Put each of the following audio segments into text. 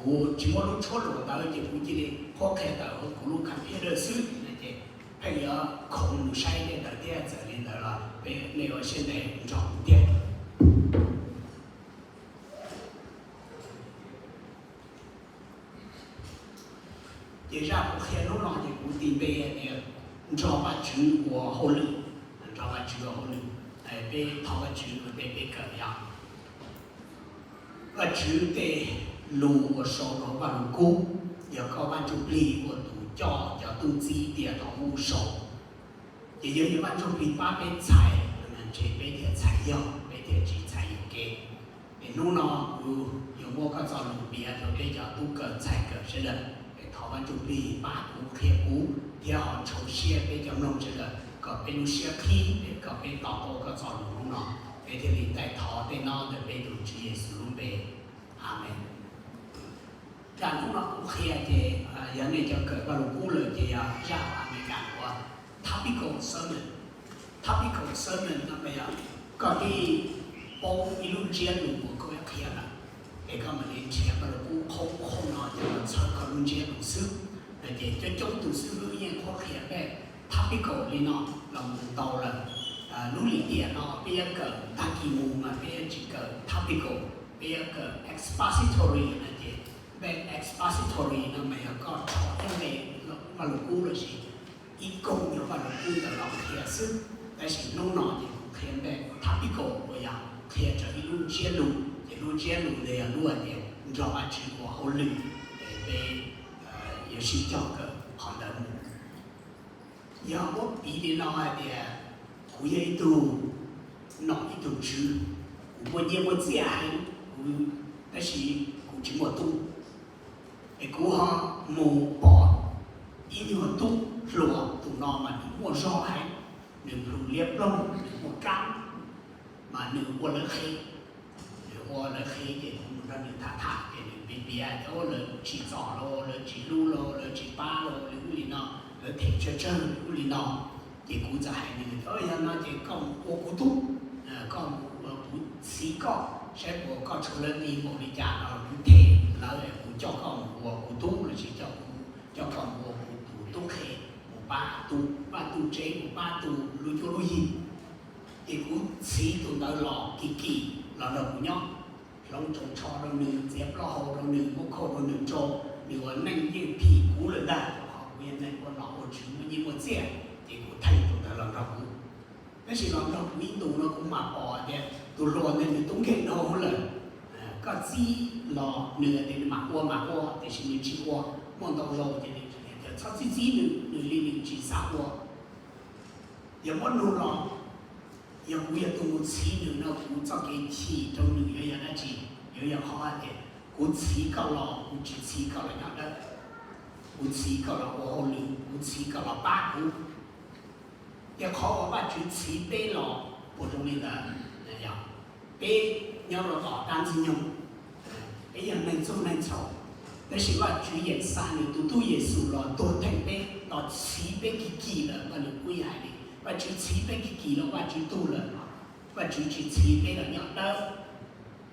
Kuv tsis muaj lub tshuab luam ntawd ces kuv cia li qhuab qhia tawm kuv lub computer xwb no ces pheej yuav khoov mus saib tej ntawd thiab. Txawm li ntawd los peb nej ua siab ntev nrog kuv thiab. Ces zaj kuv qhia hnub no ces kuv tis npe tias nrog Vajtswv ua hauj lwm. Nrog Vajtswv ua hauj lwm, peb thov Vajtswv ua ntej peb kawm yog Vajtswv tej lus uas sau rau Vaj Lug Kub, yog koj Vaj Ntsujplig ua tus coj cov tub txib tias thaum ub sau. Ces yog yog Vaj Ntsujplig pab peb txhais, ntshe peb thiaj txhais yog, peb thiaj tsis txhais yuam kev. Es hnub no kuv yuav muab koj txoj lus piav rau peb cov tub kawm ntxhais kawm sawv daws, es thov Vaj Ntsujplig pab kuv qhia kuv thiab ho ntxhov siab peb cov mloog sawv daws kom peb lub siab qhib, kom peb to taub koj txoj lus hnub no. Peb thiaj li taij thov tej no ntawm peb tus Tswv Yexus lub npe. Amees. Zaj hnub no kuv qhia ces yog nej cov kawm Vaj Lug Kub lawm ces yog zaj Amelikas ua topical sermon. Topical sermon no mas yog koj twb paub ib lub ntsiab lus uas koj yuav qhia lawm, es koj mam li nrhiav Vaj Lug Kub qhoob qhoob no coj los txhawb koj lub ntsiab lus xwb. No ces coob coob tus xib hwb yeej qhuab qhia npe topical li no los mus ntau lawm. Lub lim tiam no peb yuav kawm tag kis mus mas peb yuav tsis kawm topical, peb yuav kawm expository no ces npe expository no mas yog koj rho ib npe Vaj Lug Kub lossis ib koog yog Vaj Lug Kub ntawd los qhia xwb. Tab sis hnub no ces kuv qhia npe topical uas yog qhia rau ib lub ntsiab lus, ces lub ntsiab lus ntawd yog lub hais tias nrog Vajtswv ua hauj lwm, es peb yuav sib cog kawm qhov ntawd mus. Yog muab piv li no hais tias kuv yog ib tug nom ib tug tswv, kuv muaj nyiaj muaj txiaj heev, kuv, tab sis kuv tsis muaj tub. Es kuv ho mus pom ib nyuag tub hluas, tus no mas nws muaj zog heev, nws plhus liab ploog, nws muaj kab, mas nws ua lawv qhev. Nws ua lawv qhev ces kuv mus nrog nws tham tham ces nws piav piav tias lawv tsis txom los, lawv tsis hlub los, lawv tsis pab los, li ub li no, lawv them tsawg tsawg li ub li no. Ces kuv txawm hais nws tias yog no ces koj mus ua kuv tub, koj mus, kuv txhiv koj saib puas koj tshuav lawv nti npaum li cas no kuv them lawv es kuv coj koj mus ua kuv tub lossis coj, coj koj mus ua kuv tus tub qhe, mus pab tus vaj tus tsev, mus pab tus lub cuab lub yig. Ces kuv txhiv tus ntawd los kim kim los nrog kuv nyob, hloov tsoos tsho rau nws, txiav plaub hau rau nws, muab khau rau nws rau, nws ua neej yeej phim kuv lawm ntag, rau qhov kuv yog neeg ua nom ua tswv muaj nyiaj muaj txiaj, ces kuv theej tus ntawd los nrog kuv. Tab sis los nrog kuv ib ntus no kuv mam pom tias tus hluas ntawd nws tub nkeeg dhau lawm. Koj txib los nws tias nws mam ua mam ua, tiam sis nws tsis ua, muaj ntau zaus ces nws tias txhob txib txib nws, nws li nws tsis xav ua. Yog muab nug los, yog kuv yog tus mus txhiv nws no kuv txoj kev chim rau nws yuav yog dab tsi? Yuav yog qhov hais tias kuv txhiv koj los kuv tsis txhiv koj los nyob dawb, kuv txhiv koj los ua hauj lwm, kuv txhiv koj los pab kuv. Ces qhov uas Vajtswv txhiv peb los puas zoo li ntawd? Peb nyob rau tom dab Ntxwg Nyoog, peb yog neeg txoog neeg txhaum, tab sis Vajtswv yeej xa nws tus tub Yexus los tuag theej peb, los txhiv peb kim kim lawm. Vaj Lug Kub hais li, Vajtswv txhiv peb kim kim los Vajtswv tug lawm, Vajtswv tsis txhiv peb los nyob dawb,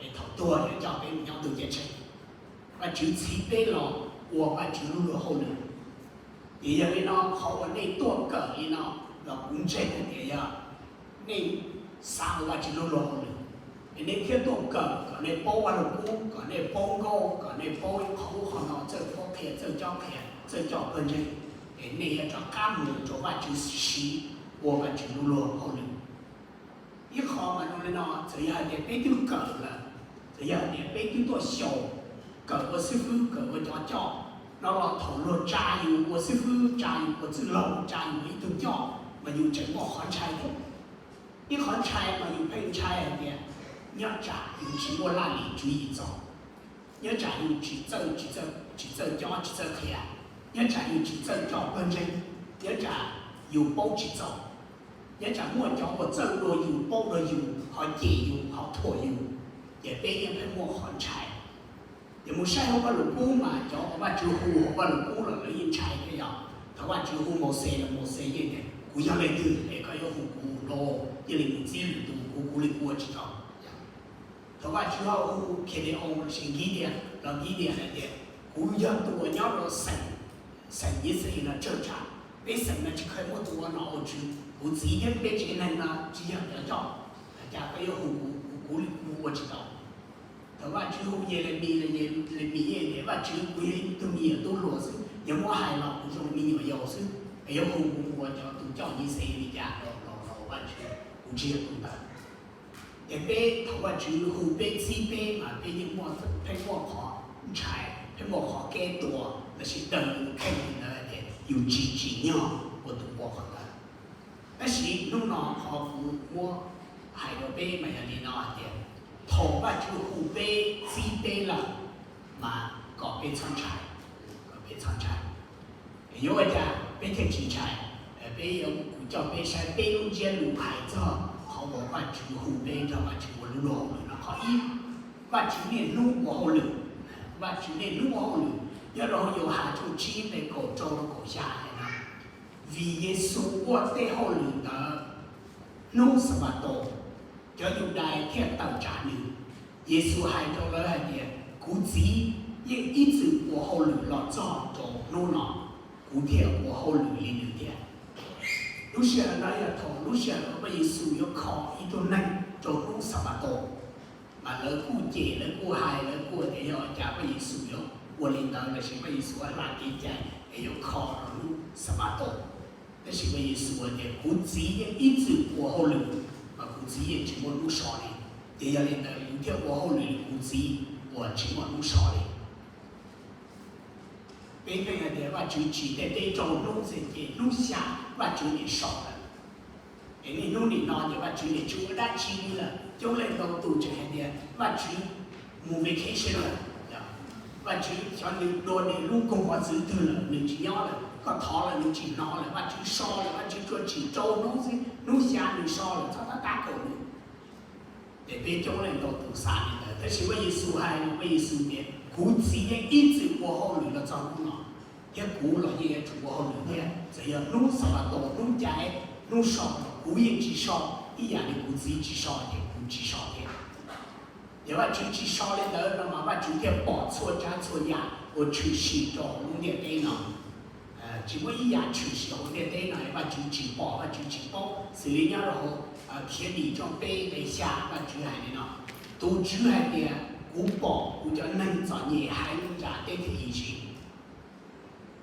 es thaum tuag yuav coj peb mus nyob ntuj ceeb tsheej. Vajtswv txhiv peb los ua Vajtswv lub luag hauj lwm. Ces yog li no qhov uas nej tuaj kawm li no los kuv ntseeg hais tias yog nej xav ua Vajtswv lub luag hauj lwm, es nej thiaj tuaj kawm kom nej paub Vaj Lug Kub, kom nej paub nkauj, kom nej paub qhov ub qhov no, txawj qhuab qhia, txawj cob qhia, txawj coj pawg ntseeg, es nej yuav rov qab mus rau Vajtswv siv ua Vajtswv lub luag hauj lwm. Ib qho mas zoo li no, txawm yog hais tias peb twb kawm lawm, txawm yog hais tias peb twb tuaj xyaum, kawm ua xib fwb, kawm ua cov coj, no los thaum luag tsa yus ua xib fwb, tsa yus ua txwj laug, tsa yus ua ib tug coj, mas yus tseem muaj qhov ntshai thiab. Ib qhov ntshai mas yus pheej ntshai hais tias nyob tsam yus tsis muaj laj lim tswv yim txaus, nyob tsam yus tsis txawj, tsis txawj, tsis txawj cob, tsis txawj qhia, nyob tsam yus tsis txawj coj pawg ntseeg, nyob tsam yus paub tsis txaus, nyob tsam muaj cov uas txawj dua yus, paub dua yus ho cem yus ho thuam yus, ces peb yeej pheej muaj qhov ntshai. Ces mus saib hauv Vaj Lug Kub mas cov uas Vajtswv hu hauv Vaj Lug Kub los lawv yeej ntshai thiab yog. Thaum Vajtswv hu Mauxes los Mauxes yeej tias kuv yog leej twg es koj yuav hu kuv no, cia li mus txib lwm tus, kuv kuv li kuv ua tsis tau. Thaum Vajtswv ho hu Khideos lossis Nkig tias Los Gideos hais tias, kuv yog tus uas nyob rau xeem, xeem Yixalayees no tsawg tsam, peb xeem no tsis kheev muaj tus ua nom ua tswv, kuv txiv thiab peb tsev neeg no tsis yog cov coj, cas koj yuav hu kuv, kuv mus ua tsis tau. Thaum Vajtswv hu Yelemis los Yelemis yeej tias, Vajtswv, kuv yog ib tug me nyuam tub hluas xwb, yog muab hais los kuv zoo me nyuam yaus xwb, es yuav hu kuv mus ua cov tus coj Yixalayees li cas los los los Vajtswv, kuv tsis yog tus ntawd. Ces peb thaum Vajtswv hu peb txib peb mas peb yeej muaj, pheej muaj qhov ntshai, pheej muaj qhov kev tua, tab sis daws yus kheej li ntawd hais tias yus tsis tsim nyog ua tus ua qhov ntawd. Tab sis hnub no qhov kuv muab hais rau peb mas yog li no hais tias, thaum Vajtswv hu peb txib peb lawm mas kom peb txhob ntshai, kom peb txhob ntshai. Yuav ua cas peb thiaj tsis ntshai? Peb yuav, kuv coj peb saib peb lub ntsiab lus hais txog qhov uas Vajtswv hu peb nrog Vajtswv ua lub luag hauj lwm no. Qhov ib, Vajtswv niaj hnub ua hauj lwm. Vajtswv niaj hnub ua hauj lwm. Nyob rau hauv Yauhas tshooj tsib nqe kaum rau kaum xya hais no, vim Yexus ua tej hauj lwm ntawd hnub Xanpataus, cov Yudais thiaj tawm tsam nws. Yexus hais rau lawv hais tias, kuv Txiv yeej ib txwm ua hauj lwm los txog rau hnub no, kuv thiaj ua hauj lwm li nws thiab. Lub sij hawm no yog thaum lub sij hawm uas Yexus yuav kho ib tug neeg rau hnub Xanpataus, mas lawv kuj cem, lawv kuj hais, lawv kuj tias yog cas Yexus yuav ua li ntawd lossis Yexus hla kev cai es yuav kho rau hnub Xanpataus. Tab sis Yexus tias, kuv Txiv yeej ib txwm ua hauj lwm, mas kuv Txiv yeej tsis muaj hnub so li. Ces yog li ntawd kuv thiaj ua hauj lwm li kuv Txiv uas tsis muaj hnub so li. Peb pheej hais tias Vajtswv tsim tej teb rau hnub xwb ces hnub xya Vajtswv nim so lawm. Es niaj hnub nim no ces Vajtswv nim tsis ua dab tsi li lawm. Coob leej ntau tus tseem hais tias Vajtswv mus vacation lawm, Vajtswv xyov nws dua nws lub koog pov txwv twg lawm, nws tsis nyob lawm, koj thov los nws tsis hnov lawm, Vajtswv so lawm, Vajtswv tsuas tsim rau hnub xwb, hnub xya nws so lawm, txhob tab tab kaum nws. Ces peb coob leej ntau tus xav li ntawd, tab sis Vajtswv hais, Vajtswv tias kuv Txiv yeej ib txwm ua hauj lwm los txog hnub no, thiab kuv los yeej yuav tsum ua hauj lwm thiab. Txawm yog hnub Xanpataus, hnub caiv, hnub so los kuv yeej tsis so, ib yam li kuv Txiv tsis so ces kuv tsis so thiab. Yog Vajtswv tsis so li ntawd no mas Vajtswv thiaj pom txhua tsav txhua yam uas tshwm sim rau hauv lub ntiaj teb no. Tsis muaj ib yam tshwm sim hauv ntiaj teb no Vajtswv tsis pom, Vajtswv tsis paub. Xws li nyob rau hauv Khiav Dim tshooj peb nqe xya Vajtswv hais li no, tus Tswv hais tias, kuv pom kuv cov neeg txom nyem haiv neeg nram teb chaws Iziv.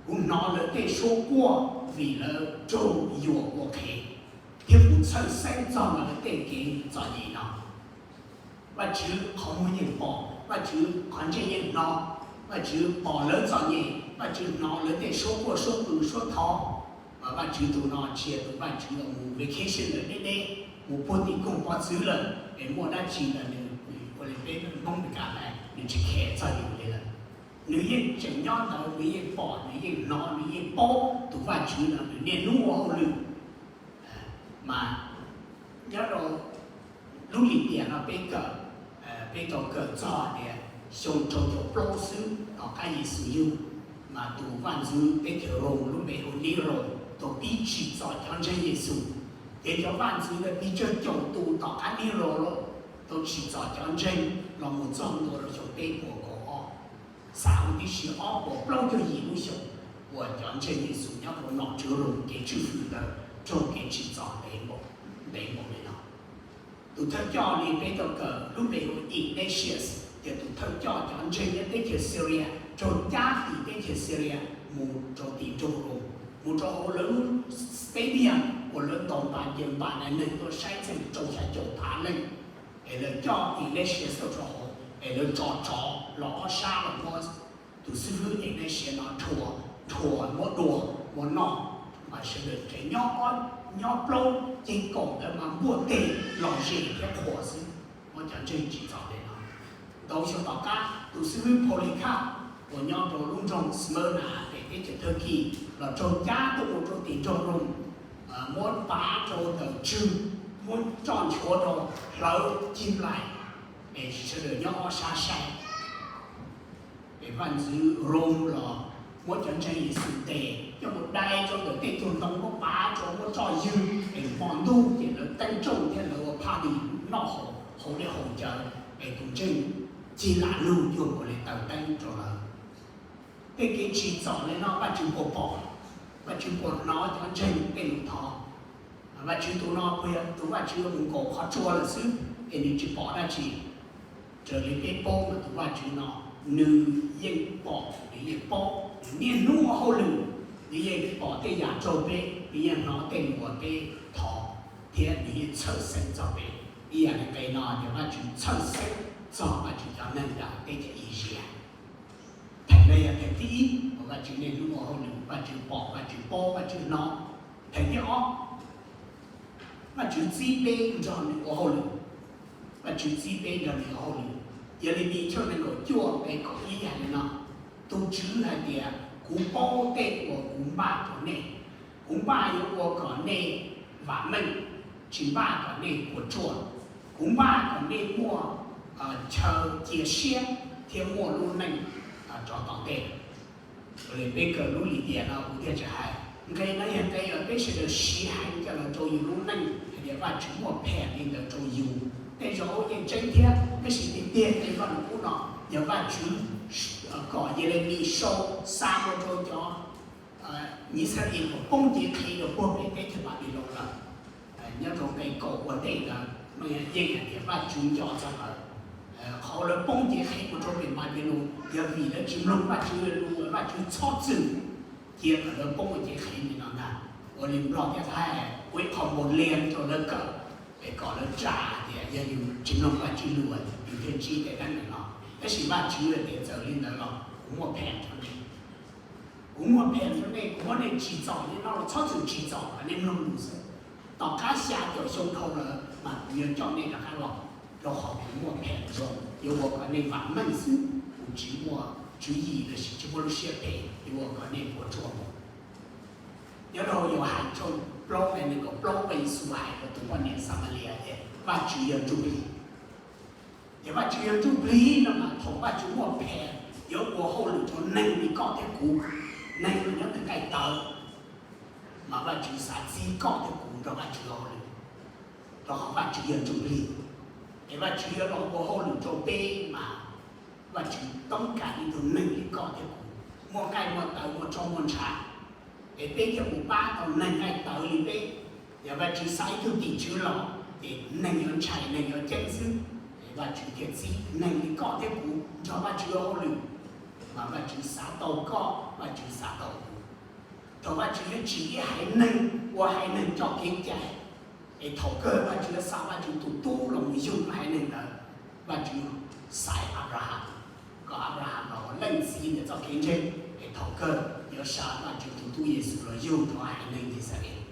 Kuv hnov lawv tej suab quaj vim lawv raug yuam ua qhev, thiab kuv txhawj xeeb txog lawv tej kev txom nyem no. Vajtswv qhov muag yeej pom, Vajtswv qhov ntsej yeej hnov, Vajtswv pom lawv txom nyem, Vajtswv hnov lawv tej suab quaj suab qw suab thov. Mas Vajtswv tus no tsis yog tus Vajtswv uas mus vacation lawm deb deb, mus puag tim koog pov txwv lawm es muaj dab tsi los nws, ua li peb Hmoob Meskas hais, nws tsis kheev txog yus li lawm. Nws yeej tseem nyob ntawd, nws yeej pom, nws yeej hnov, nws yeej paub. Tus Vajtswv no nws niaj hnub ua hauj lwm. Mas nyob rau lub lim piam no peb kawm, peb tau kawm txog tias xyoo rau caum plaub xwb tom qab Yexus yug, mas tus vaj ntxwv teb chaws Roos lub npe hu Nero tau pib tsim txom cov ntseeg Yexus. Ces cov vaj ntxwv ntawd pib tsawg caum tus tom qab Nero los tau tsim txom cov ntseeg los mus txog ntua rau xyoo peb puas kaum ob. Xav huv tib si ob puas plaub caug yim lub xyoo uas cov ntseeg Yexus nyob rau nom tswv Roos kev tswj hwm ntawd raug kev tsim txom ntev npaum li no. Tus thawj coj li peb tau kawm lub npe hu Ignatius, ces tus thawj coj cov ntseeg nyob teb chaws Syria raug cab tim teb chaws Syria mus rau tim nroog Roos, mus rau hauv lawv lub stadium uas lawv ntaus npas ncaws npas na, neeg tuaj saib txheej rau xya caum phav leej. Es lawv coj Ignatius tuaj rau hauv es lawv tso tsov los ob sab los muab tus xib fwb Ignatius no rhuas, rhuas muab dua muab noj, mas sawv daws tseem nyob, nyob plaub ceg kaum ntawd mas npuaj teg lom zem thiab qhuas xwb, muab cov ntseeg tsim txom li no. Ntau xyoo tom qab tus xib fwb Polycarp uas nyob rau lub nroog Smyrna pem teb chaws Turkey los raug cab tuaj mus rau tim nroog Roos, muab pav rau ntawm tswg, muab roj nchuav rau, hlawv cig nplaim, es sawv daws nyob ob sab saib. Es vaj ntxwv Roos los muab cov ntseeg Yexus ntes coj mus dai rau ntawm tej tug ntoo, muab pav rau, muab roj ywg, es hmo ntuj ces lawv teeb rooj thiab lawv ua party noj haus, haus dej haus cawv, es tus ntseeg cig lam lug cuag nkaus li taws teeb rau lawv. Tej kev tsim txom li no Vajtswv puas pom? Vajtswv puas hnov cov ntseeg tej lus thov? Vajtswv tus no puas yog tus Vajtswv mus nkaum qhov tsua lawm xwb es nws tsis pom dab tsi? Raws li peb paub mas tus Vajtswv no nws yeej pom, nws yeej paub, nws niaj hnub ua hauj lwm, nws yeej pom tej yam raug peb, nws yeej hnov tej lus uas peb thov, thiab nws yeej txhawj xeeb txog peb. Ib yam li qe no tias Vajtswv txhawj xeeb txog Vajtswv cov neeg ntawm teb chaws Iziv. Theem no yog theem thib ib uas Vajtswv niaj hnub ua hauj lwm, Vajtswv pom, Vajtswv paub, Vajtswv hnov. Theem thib ob, Vajtswv txib peb nrog nws ua hauj lwm. Vajtswv txib peb nrog nws ua hauj lwm. Yog li Yelemis tshooj nees nkaum cuaj nqe kaum ib hais li no: Tus Tswv hais tias, kuv paub tej uas kuv npaj rau nej. Kuv npaj yuav ua kom nej vam meej, tsis npaj kom nej puas tsuaj. Kuv npaj kom nej muaj chaw cia siab thiab muaj lub neej rov tom ntej. Peb kawm lub lim piam no kuv thiaj tsis hais. Nqe no yog nqe uas peb sawv daws siv heev coj los rau yus lub neej hais tias Vajtswv muaj pham li ntawd rau yus. Tej zaum yeej tseeb thiab, tab sis tiag tiag tej Vajluskub no yog Vajtswv kom Yelemis sau xa mus rau cov Yixalayees uas poob cev qhev rau puag pem teb chaws Npanpiloos lawm. Nyob rau nqe kaum ua ntej ntawd no yeej hais tias Vajtswv nco txog lawv. Qhov lawv poob cev qhev mus rau pem Npanpiloos yog vim lawv tsis mloog Vajtswv lus, Vajtswv txhob txwm cia kom lawv poob cev qhev li no ntag. Ua li Nplog thiab Thaib ua ib qho npaum li rau lawv kawm, es kom lawv tsa tias yog yus tsis mloog Vajtswv lus yus thiaj ntsib tej teeb meem no. Tab sis Vajtswv tias txawm li ntawd los kuv muaj pham rau nej. Kuv muaj pham rau nej, kuv muab nej tsim txom li no los txhob txwm tsim txom, kom nej mloog lus xwb. Tom qab xya caum xyoo dhau lawm mas kuv yuav coj nej rov qab los, rau qhov kuv muaj pham zoo yuav ua kom nej vam meej xwb. Kuv tsis muaj tswv yim los sis tsis muaj lub siab phem yuav ua kom nej puas tsuaj mus. Nyob rau Yauhas tshooj plaub nqe nees nkaum plaub, Yexus hais rau tus poj niam Xamalia tias Vajtswv yog ntsuj plig. Ces Vajtswv yog ntsuj plig no mas thaum Vajtswv muaj pham yuav ua hauj lwm rau neeg li koj thiab kuv, neeg uas nyob ntawm nqaij tawv, mas Vajtswv xav txib koj thiab kuv nrog Vajtswv ua hauj lwm, rau qhov Vajtswv yog ntsuj plig. Es Vajtswv yuav los ua hauj lwm rau peb mas Vajtswv toob kas ib tug neeg li koj thiab kuv, muaj nqaij muaj tawv, muaj roj muaj ntshav, es peb thiaj mus pab tau neeg nqaij tawv li peb. Yog Vajtswv xaiv ib tug tim tswv los ces neeg yuav ntshai, neeg yuav ceeb xwb. Es Vajtswv thiaj txib neeg li koj thiab kuv nrog Vajtswv ua hauj lwm, mas Vajtswv xav tau koj, Vajtswv xav tau kuv. Thaum Vajtswv yuav tsim ib haiv neeg ua haiv neeg coj kev cai, es thaum kawg Vajtswv yuav xa Vajtswv tus tub los mus yug haiv neeg ntawd, Vajtswv xaiv Abraham, kom Abraham los ua leej txiv ntawm txoj kev ntseeg, es thaum kawg yuav xa Vajtswv tus tub Yexus los yug rau haiv neeg Yixalayees.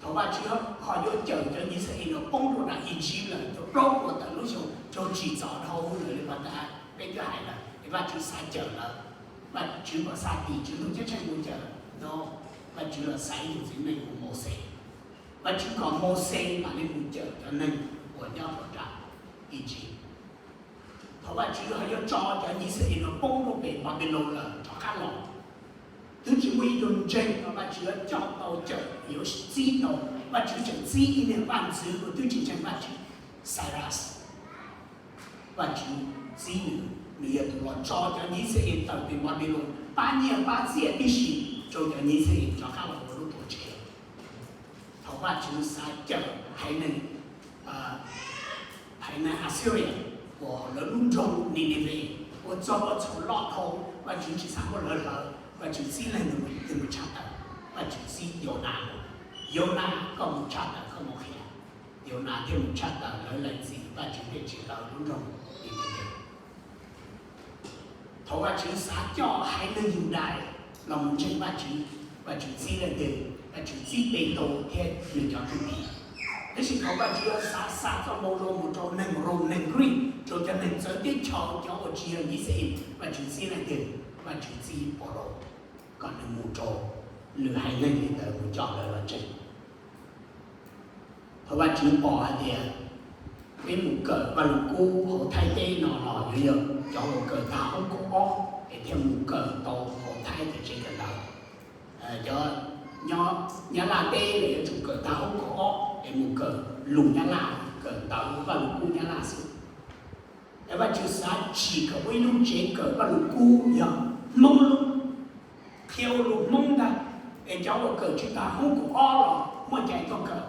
Thaum Vajtswv ho yuav cawm cov Yixalayees uas poob rau nram Iziv lawm tau plaub puas tawm lub xyoo raug tsim txom dhau lawm li pas tas peb twb hais lawm, es Vajtswv xav cawm lawv, Vajtswv kom xa tim tswv ntuj ceeb tsheej mus cawm no, Vajtswv los xaiv ib tug txiv neej hu Mauxes. Vajtswv kom Mauxes mam li mus cawm cov neeg uas nyob rau nram Iziv. Thaum Vajtswv ho yuav tso cov Yixalayees uas poob rau pem Npanpiloos lawm rov qab los, twb tsis muaj ib tug ntseeg uas Vajtswv yuav coj tau cawm yuav txib tau, Vajtswv tseem txib ib niag vaj ntxwv uas twb tsis ntseeg Vajtswv, Xairas. Vajtswv txib nws, nws yog tus los tso cov Yixalayees tawm pem Npanpiloos pab nyiaj pab txiaj tib si rau cov Yixalayees rov qab los ua lub tuam tsev. Thaum Vajtswv xav cawm haiv neeg, haiv neeg Assyria uas lawv lub nroog Ninive ua txog ua txhaum loj dhau, Vajtswv tsis xav muab lawv hlawv, Vajtswv txib leej twg mus tshaj tawm? Vajtswv txib Yaunas. Yaunas, koj mus tshaj tawm, koj mus qhia. Yaunas thiaj mus tshaj tawm, lawv lees txim, Vajtswv thiaj tsis hlawv lub nroog Ninive. Thaum Vajtswv xav coj haiv neeg Yudais los mus ntseeg Vajtswv, Vajtswv txib leej twg? Vajtswv txib Petus thiab nws cov thwj tim. Tab sis thaum Vajtswv xav xa txoj moo zoo mus rau neeg Roos, neeg Greek, rau cov neeg txawv teb chaws, cov uas tsis yog Yixalayees, Vajtswv txib leej twg? Vajtswv txib Paulus kom nws mus rau lwm haiv neeg li ntawd mus coj lawv los ntseeg. Thaum Vajtswv pom hais tias peb mus kawm Vajluskub hauv Thaib teb no los yuav yog cov uas kawm tag hoob kaum ob es thiaj mus kawm tau hauv Thaib teb tsev kawm ntawv. Cov nyob Nyab Laj teb los yuav tsum kawm tag hoob kaum ob es mus kawm lus Nyab Laj, kawm ntawv Vajluskub Nyab Laj xwb. Vaj Tswv xav tsim kom ua ib lub tsev kawm Vaj Lug Kub yog Hmoob lub, qhia ua lus Hmoob ntag. Es cov uas kawm tsis tag hnub kaum ob los muaj cai tuaj kawm.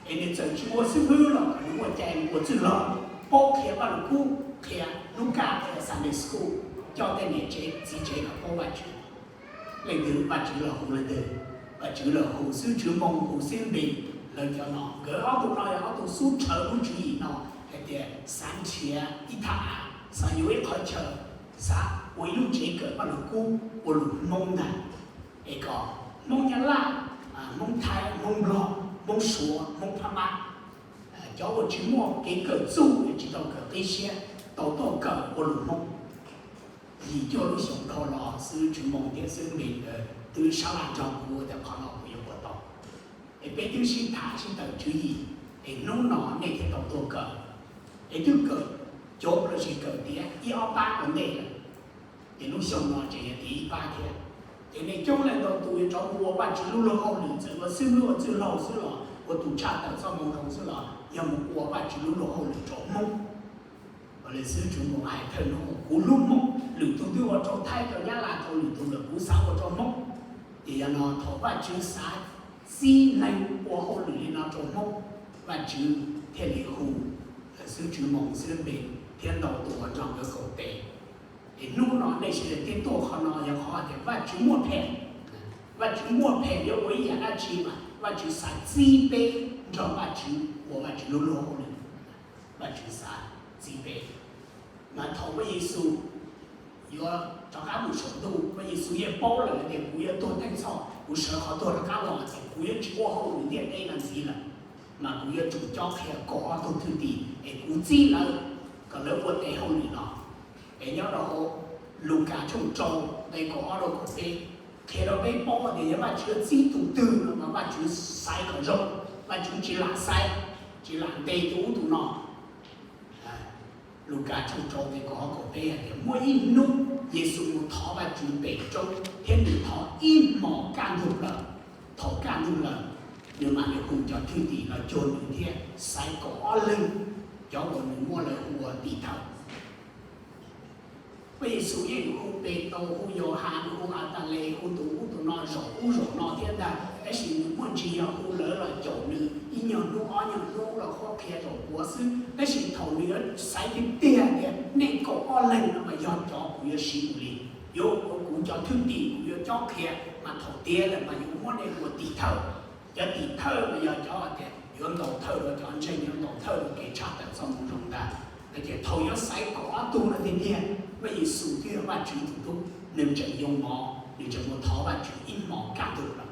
Es nws txawm tsis ua xib hwb los kom nws muaj cai ua txwj laug, paub qhia Vaj Lug Kub, qhia lub kaj, qhia Sunday School, coj tej niam tsev txiv tsev kom paub Vaj Tswv. Leej twg? Vaj Tswv los hu leej twg? Vaj Tswv los hu xib hwb Tswv Moo, hu xib hwb Npis, lawv cov no. Nkawd ob tug no yog ob tug xub rhawv lub tswv yim no hais tias xav nrhiav ib thaj av, xav yuav ib qhov chaw, xav ua ib lub tsev kawm Vaj Lug Kub ua lus Hmoob ntag. Es kom Hmoob Nyab Laj, Hmoob Thaib, Hmoob Nplog, Hmoob Suav, Hmoob Phab Mab, cov uas tsis muaj kev kawm txuj, tsis tau kawm qib siab, tau tuaj kawm ua lus Hmoob. Yim cuaj lub xyoo dhau los xib hwb Tswv Moo thiab xib hwb Npis nkawd twb sab laj nrog kuv tias qhov no kuv yuav ua tau. Es peb twb sib tham sib tawm tswv yim, es hnub no nej thiaj tau tuaj kawm. Es twb kawm cov lossis kawm tiav ib ob pab ua ntej lawm, ces lub xyoo no tseem yog tiav ib pab thiab. Ces nej coob leej ntau tus yuav rov mus ua Vaj Tswv lub luag hauj lwm, txawm ua xib hwb ua txwj laug xwb los ua tus tshaj tawm txoj moo zoo xwb los yog mus ua Vaj Tswv lub luag hauj lwm rau Hmoob. Ua li xib hwb Tswv Moo hais thawj hnub, kuv hlub Hmoob, lwm tus twb ua rau Thaib rau Nyab Laj rau lwm tus lawm, kuv xav ua rau Hmoob. Ces yog no thaum Vaj Tswv xav txib neeg ua hauj lwm li no rau Hmoob, Vaj Tswv thiaj li hu xib hwb Tswv Moo, xib hwb Npis thiab ntau tus uas nrog nkawd koom tes. Es hnub no nej sawv daws thiaj tuaj qhov no yog qhov tias Vaj Tswv muaj phem. Vaj Tswv muaj phem yuav ua ib yam dab tsi mas Vaj Tswv xav txib peb nrog Vaj Tswv ua Vaj Tswv lub luag hauj lwm. Vaj Tswv xav txib peb. Mas thaum Vaj Yexus yuav rov qab mus saum ntuj, Vaj Yexus yeej paub lawm tias kuv yuav tuag theej txhoj, kuv sawv qhov tuag rov qab los ces kuv yuav tsis ua hauj lwm ntiaj teb no ntxiv lawm, mas kuv yuav tsum cob qhia kaum ob tug thwj tim es kuv txib lawv kom lawv ua tes hauj lwm no. Es nyob rau hauv Lukas tshooj rau nqe kaum ob rau kaum peb qhia rau peb paub tias yog Vaj Tswv yuav txib tus twg no mas Vaj Tswv xaiv kom zoo, Vaj Tswv tsis lam xaiv, tsis lam ntes tus ub tus no. Lukas tshooj rau nqe kaum ob kaum peb hais tias muaj ib hnub Yexus mus thov Vaj Tswv pem roob thiab nws thov ib hmos kaj ntug plaws. Thaum kaj ntug lawm, nws mam li hu cov thwj tim los cuag nws thiab xaiv kaum ob leeg, cov uas nws muab lawv hu ua tim thawj. Vaj Yexus yeej hu Petus, hu Yauhas, hu Atales, hu tus ub tus no zaum ub zaum no thiab ntag, tab sis nws muaj ntsis yog hu lawv los caum nws ib nyuag hnub ob nyuag hnub los qhuab qhia zaum puav xwb. Tab sis thaum nws yuav xaiv tiag tiag tias nej kaum ob leeg no mas yog cov kuv yuav siv mus li, yuav ua kuv cov thwj tim, kuv yuav cob qhia, mas thaum tiav lawm mas yuav muab nej ua tim thawj. Cov tim thawj mas yog cov tias yuav ntaus thawj rau cov ntseeg, yuav ntaus thawj rau kev tshaj tawm txoj moo zoo ntag. No ces thaum yuav xaiv kaum ob tug no tiag tiag, Vaj Yexus twb yog Vaj Tswv tus tub, nws tseem yoo mov, nws tseem mus thov Vaj Tswv ib hmos kaj ntug lawm.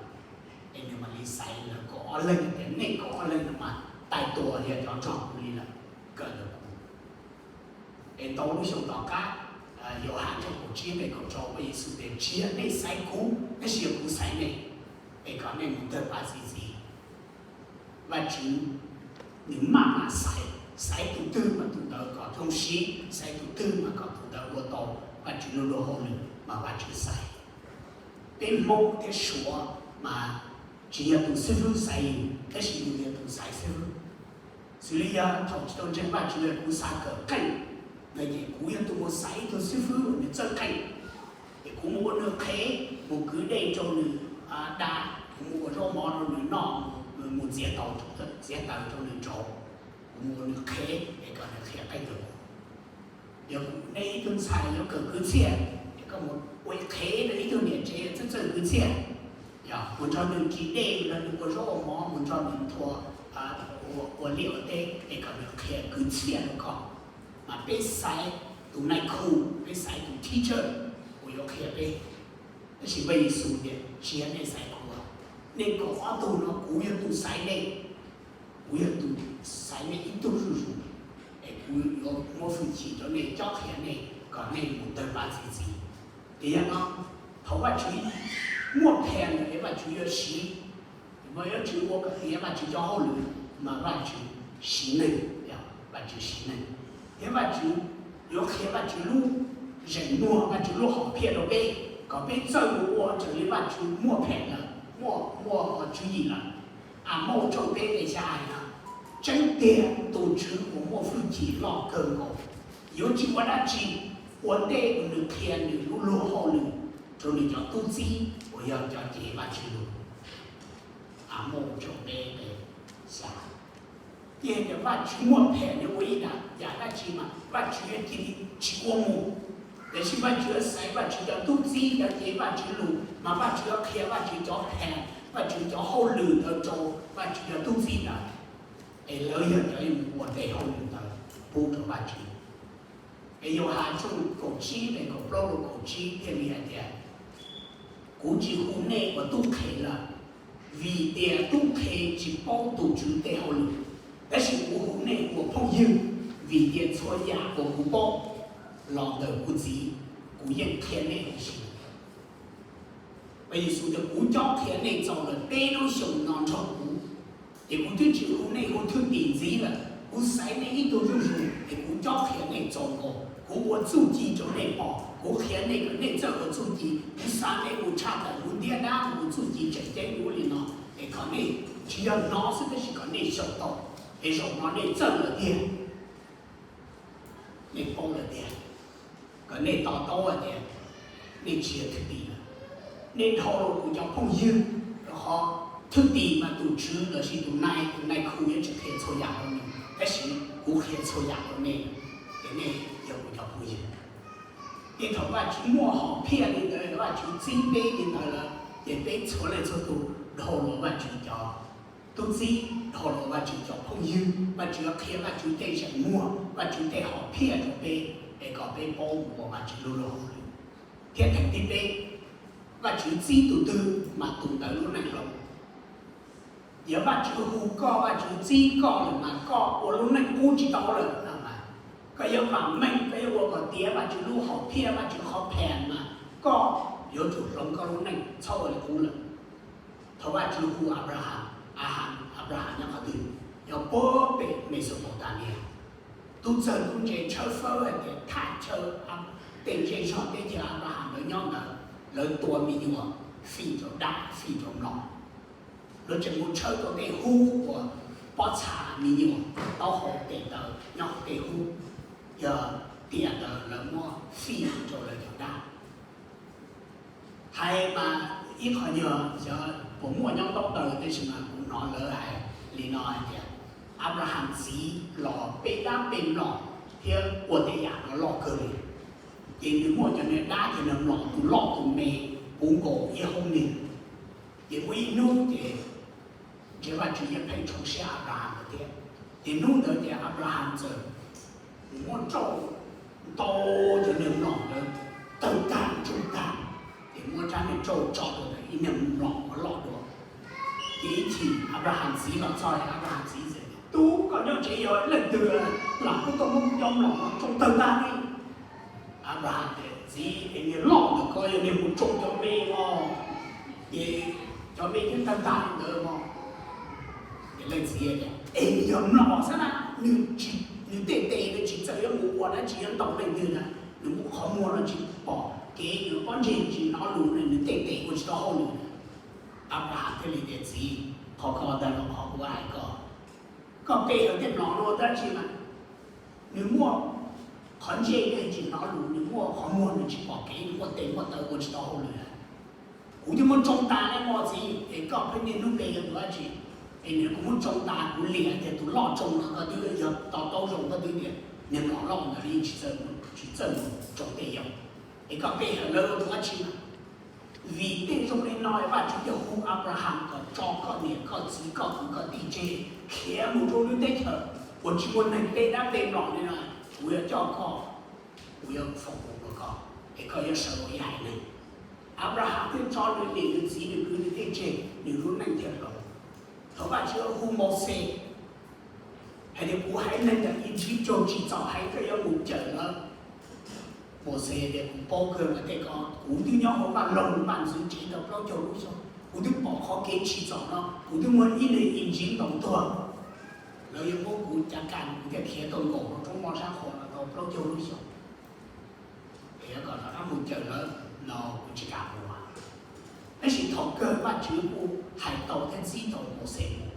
Es nws mam li xaiv lawv kaum ob leeg tias nej kaum ob leeg no mas tais tua yog cov nrog kuv li lawm, kawm ntawm kuv. Es ntau lub xyoo tom qab, Yauhas tshooj kaum tsib nqe kaum rau, Vaj Yexus tias tsis yog nej xaiv kuv, tab sis yog kuv xaiv nej, es kom nej mus tawg pab txi txiv. Vaj Tswv nws maj mam xaiv, xaiv tus twg mas tus ntawd kom zoo siv, xaiv tus twg mas kom tus ntawd ua tau Vaj Tswv lub luag hauj lwm mas Vaj Tswv xaiv. Peb Hmoob thiab Suav mas tsis yog tus xib fwb xaiv yus, tab sis yus yog tus xaiv xib fwb. Xws li yog thaum tsis tau ntseeg Vaj Tswv, kuv xav kawm qeej, no ces kuv yog tus mus xaiv ib tug xib fwb uas nws txawj qeej, es kuv mus ua nws qhev, mus kwv dej rau nws da, kuv mus ua zaub mov rau nws noj, mus txiav taws, txiav taws rau nws ntsauv, kuv mus ua nws qhev es kom nws qhia qeej rau kuv. Yog kuv, nej ib tug ntxhais yuav kawm kwv txhiaj, es koj mus ua qhev rau ib tug niam tsev txawj txawj kwv txhiaj, yog mus nrog nws ris dej, nrog nws ua zaub ua mov, mus nrog nws nthua, ua liaj ua teb, es kom nws qhia kwv txhiaj rau koj. Mas peb xaiv tus nais khu, peb xaiv tus teacher uas yuav qhia peb. Tab sis Vaj Yexus tias tsis yog nej xaiv kuv, nej kaum ob tug no kuv yog tus xaiv nej. Kuv yog tus xaiv nej ib tug zuj zus, es kuv yuav muab hwj chim rau nej, cob qhia nej kom nej mus tawg pab txi txiv. Ces yog no, thaum Vaj Tswv muaj phem lawm es Vaj Tswv yuav siv, yuav tsum ua kom tiav Vaj Tswv cov hauj lwm, mas Vaj Tswv siv neeg, Vaj Tswv siv neeg, thiab Vaj Tswv yuav qhia Vaj Tswv lub zeem muag, Vaj Tswv lub hom phiaj rau peb, kom peb txawj mus ua raws li Vaj Tswv muaj phem lawm, muaj, muaj tswv yim lawm. Amauj tshooj peb nqe xya hais no, tseeb tiag tus Tswv uas muaj hwj chim loj kawg nkaus, yuav tsis ua dab tsi ua ntej uas nws qhia nws lub luag hauj lwm rau nws cov tub txib uas yog cov cev Vajtswv lus. Amoos tshooj peb nqe xya. Yog tias Vajtswv muaj phem nws ua ib yam dab tsi mas Vajtswv yuav cia li tsis ua mus, tiam sis Vajtswv yuav xaiv Vajtswv cov tub txib cov cev Vajtswv lus mas Vajtswv yuav qhia Vajtswv cov phem, Vajtswv cov hauj lwm ntawd rau Vajtswv cov tub txib ntawd, es lawv yog cov yuav mus ua tes hauj lwm ntawd pub rau Vajtswv. Es Yauhas tshooj kaum tsib nqe kaum plaub rau kaum tsib thiaj li hais tias, kuv tsis hu nej ua tub qhe lawm, vim tias tub qhe tsis paub tus tswv tej hauj lwm, tab sis kuv hu nej ua phooj ywg, vim tias txhua yam uas kuv paub los ntawm kuv Txiv, kuv yeej qhia nej huv si. Yexus tias, kuv cob qhia nej txaus lawm peb lub xyoos no nrog kuv, ces kuv twb tsis hu nej hu thwj tim ntxiv lawm, kuv xaiv nej ib tug zuj zus, ces kuv cob qhia nej txaus nkaus, kuv ua txuj ci rau nej pom, kuv qhia nej kom nej txawj ua txuj ci, kuv xa nej mus tshaj tawm lub ntiaj dab ua txuj ci tseem ceeb dua li no, es kom nej tsis yog hnov xwb tab sis kom nej xyaum tau, es zaum no nej txawj lawm tiag, nej paub lawm tiag, kom nej to taub hais tias nej tsis yog thwj tim lawm, nej dhau los kuv cov phooj ywg, rau qhov thwj tim mas tus tswv los sis tus nai, tus nai khu yuav tsis qhia txhua yam rau nws, tab sis kuv qhia txhua yam rau nej, ces nej yog kuv cov phooj ywg. Ces thaum Vajtswv muaj hom phiaj li ntawd, Vajtswv txib peb li ntawd lawm, ces peb txhua leej txhua tus dhau los Vajtswv cov tub txib, dhau los Vajtswv cov phooj ywg, Vajtswv qhia Vajtswv tej zeem muag, Vajtswv tej hom phiaj rau peb, es kom peb paub ua Vajtswv lub luag hauj lwm. Thiab theem thib peb, Vajtswv txib tus twg mas tus ntawd lub neej hloov. Yog Vajtswv hu koj, Vajtswv txib koj lawm mas koj ua lub neej qub tsis tau lawm no mas, koj yuav vam meej, koj yuav ua kom tiav Vajtswv lub hom phiaj, Vajtswv qhov phem mas koj yuav tsum hloov koj lub neej txhob ua li qub lawm. Thaum Vajtswv hu Abraham, Ahas, Abraham nyob qhov twg? Nyob puag pem Mesopotamia. Tub txawg tub ntse tshawb fawb hais tias thaj chaw, tej zej zog teb chaws Abraham lawv nyob ntawd, lawv tua me nyuam fij rau dab fij rau mlom. Lawv tseem mus tshawb tau tej hub uas pob txha me nyuam taub hau tes taw nyob hauv tej hub, yog tiam ntawd lawv muab fij rau lawv cov dab. Hais mas ib qho yog xyov puas muaj nyob ntaub ntawv, tab sis mas kuv hnov lawv hais li no hais tias Abraham txiv los peb dab peb mlom thiab ua tej yam no loj kawg li, ces nws muaj cov niag dab cov niag mlom tus loj tus me puv nkaus ib hoob niag. Ces muaj ib hnub ces ntshe Vajtswv yeej pheej tshoov siab Abraham lawm thiab. Ces hnub ntawd ces Abraham txawm muab rauj ntau cov niag mlom ntawd tawg tag ntsoog tag, ces muab rab niag rauj tso rau ntawm ib niag mlom uas loj dua. Ces ib chim Abraham txiv los txog, Abraham txiv txawm tias, tub, koj nyob tsev yog leej twg lam kuj tuaj muab kuv cov mlom no tsoo tawg tag li? Abraham tias, txiv, es niag loj ntawm ko yog niag mus tsoo cov me os, ces cov me twb tawg tag li ntawd os. Ces leej txiv tias, es nws yog mlom xwb na, nws tej tes nws tsis txawj yuav mus ua dab tsi yuav ntaus leej twg na, nws muaj qhov muag los tsis pom kev, nws pob ntseg tsis hnov lus na, nws tej tes ua tsis tau hauj lwm na. Abraham thiaj li tias, txiv, qhov ko ntag los qhov kuv hais koj, koj pe hawm tej mlom no dab tsi mas nws muaj qhov ntsej nws tsis hnov lus, nws muaj qhov muag nws tsis pom kev, nws muaj tes muaj taw ua tsis tau hauj lwm. Kuv twb muab tsoo tas li mog txiv, es koj pheej niaj hnub pe yog tus dab tsi? Es nws kuv muab tsoo tas, kuv liam tias tus loj tsoo no, koj twb yog to taub zoo, koj twb tias niag mlom loj ntawd li tsis txawj, tsis txawj mus tsoo tej yam, es koj pe hawm lawv ua tus dab tsi mas? Vim tej zoo li no Vajtswv thiaj hu Abraham kom tso koj niam koj txiv koj kwv koj tij tseg khiav mus rau lub teb chaws uas tsis muaj neeg, pe dab pe mlom li no, kuv yuav coj koj, kuv yuav foom hmoov rau koj, es koj yuav sawv ua ib haiv neeg. Abraham thiaj tso nws niam nws txiv nws kwv nws tij tseg, nws lub neej thiaj hloov. Thaum Vajtswv hu Mauxes hais tias kuv haiv neeg ntawm Iziv raug tsim txom heev, koj yuav mus cawm lawv. Mauxes tias kuv paub kawg mas tej ko, kuv twb nyob hauv vaj loog vaj ntxwv tsev tau plaub caug lub xyoo, kuv twb pom qhov kev tsim txom no, kuv twb muab ib neeg Iziv ntaus tuag, lawv yuav muab kuv cav kas kuv thiaj khiav tau nkaum rau roob moj sab qhua no tau plaub caug lub xyoo. Es yog kom rov qab mus cawm lawv no kuv tsis kam mus. Tab sis thaum kawg Vajtswv kuj hais tau thiab txib tau Mauxes mus.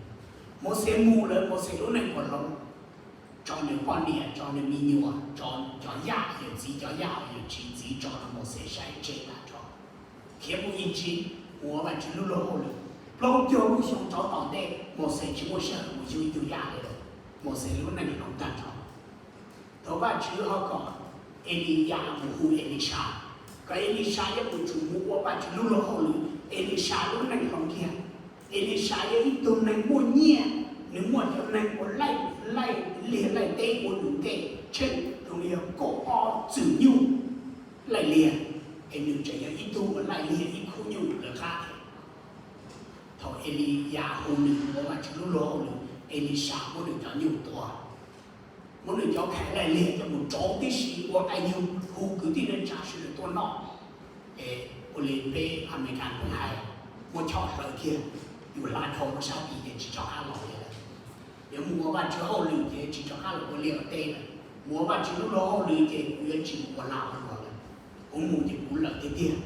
Mauxes mus lawm Mauxes lub neej puas hloov? tso nws poj niam, tso nws me nyuam, tso cov yaj, yawm txiv cov yaj, yawm txiv tso rau Mauxes saib tseg tas tso, khiav mus Iziv ua Vajtswv lub luag hauj lwm. Plaub caug lub xyoo rov tom ntej Mauxes tsis muaj sij hawm mus yug ib tug yaj li lawm, Mauxes lub neej hloov tag nrho. Thaum Vajtswv ho kom Eliyas mus hu Elisas, kom Elisas yuav mus tsum mus ua Vajtswv lub luag hauj lwm, Elisas lub neej hloov kiag. Elisas yog ib tug neeg muaj nyiaj, nws muaj cov neeg uas laij liag laij teb ua nws ntej tsheej zoo li yog kaum ob txwm nyuj laij liag, es nws tseem yog ib tug uas laij liag ib khub nyuj lawv qab. Thaum Eliyas hu nws ua Vajtswv lub luag hauj lwm, Elisas muab nws cov nyuj tua, muab nws cov khais laij liag coj mus rauv tib si ua qaij nyuj hu kwv tij neej tsa sawv daws tuaj noj. Es ua li peb Amelikas pheej hais, muab choj hlawv kiag, yus hla dhau rau sab tid ces tsis rov qab los li lawm. Yog mus ua Vajtswv hauj lwm ces tsis rov qab los ua liaj ua teb lawm. Mus ua Vajtswv lub luag hauj lwm ces kuv yuav tsis mus ua lag ua luam lawm. Kuv mus ces kuv lawm tiag tiag.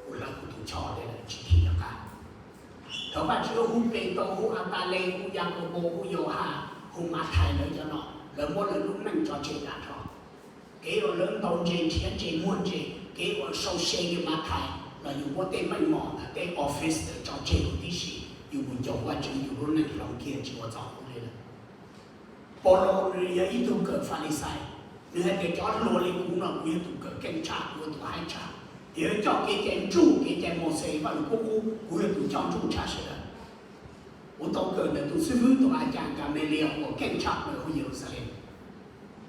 Kuv hlawv kuv tus choj li lawm tsis thim rov qab. Thaum Vajtswv hu Petus, hu Atales, hu Yakaunpaus, hu Yauhas, hu Mathais lawv cov no, lawv muab lawv lub neej tso tseg tas nrho. Kev uas lawv ntaus ntses nrhiav ntses muag ntses, kev uas sau se li Mathais los yus muab tej meej mom ntawm tej office ntawd tso tseg huv tib si, yus mus ncaum Vajtswv yus lub neej hloov kiag tsis ua txoj hauj lwm li lawm. Paulus nws yog ib tug kawm Falixais, nws hais tias cov hluas li kuv no kuv yog tus kawm keej tshaj, kuv yog tus haib tshaj. Yog coj kev cai ntsuj kev cai Mauxes Vaj Lus Kub qub, kuv yog tus coj ntsuj tshaj sawv daws. Kuv tau kawm ntawm tus xib fwb tus a cas Gamaliel uas keej tshaj plaws hauv Yeluxalees.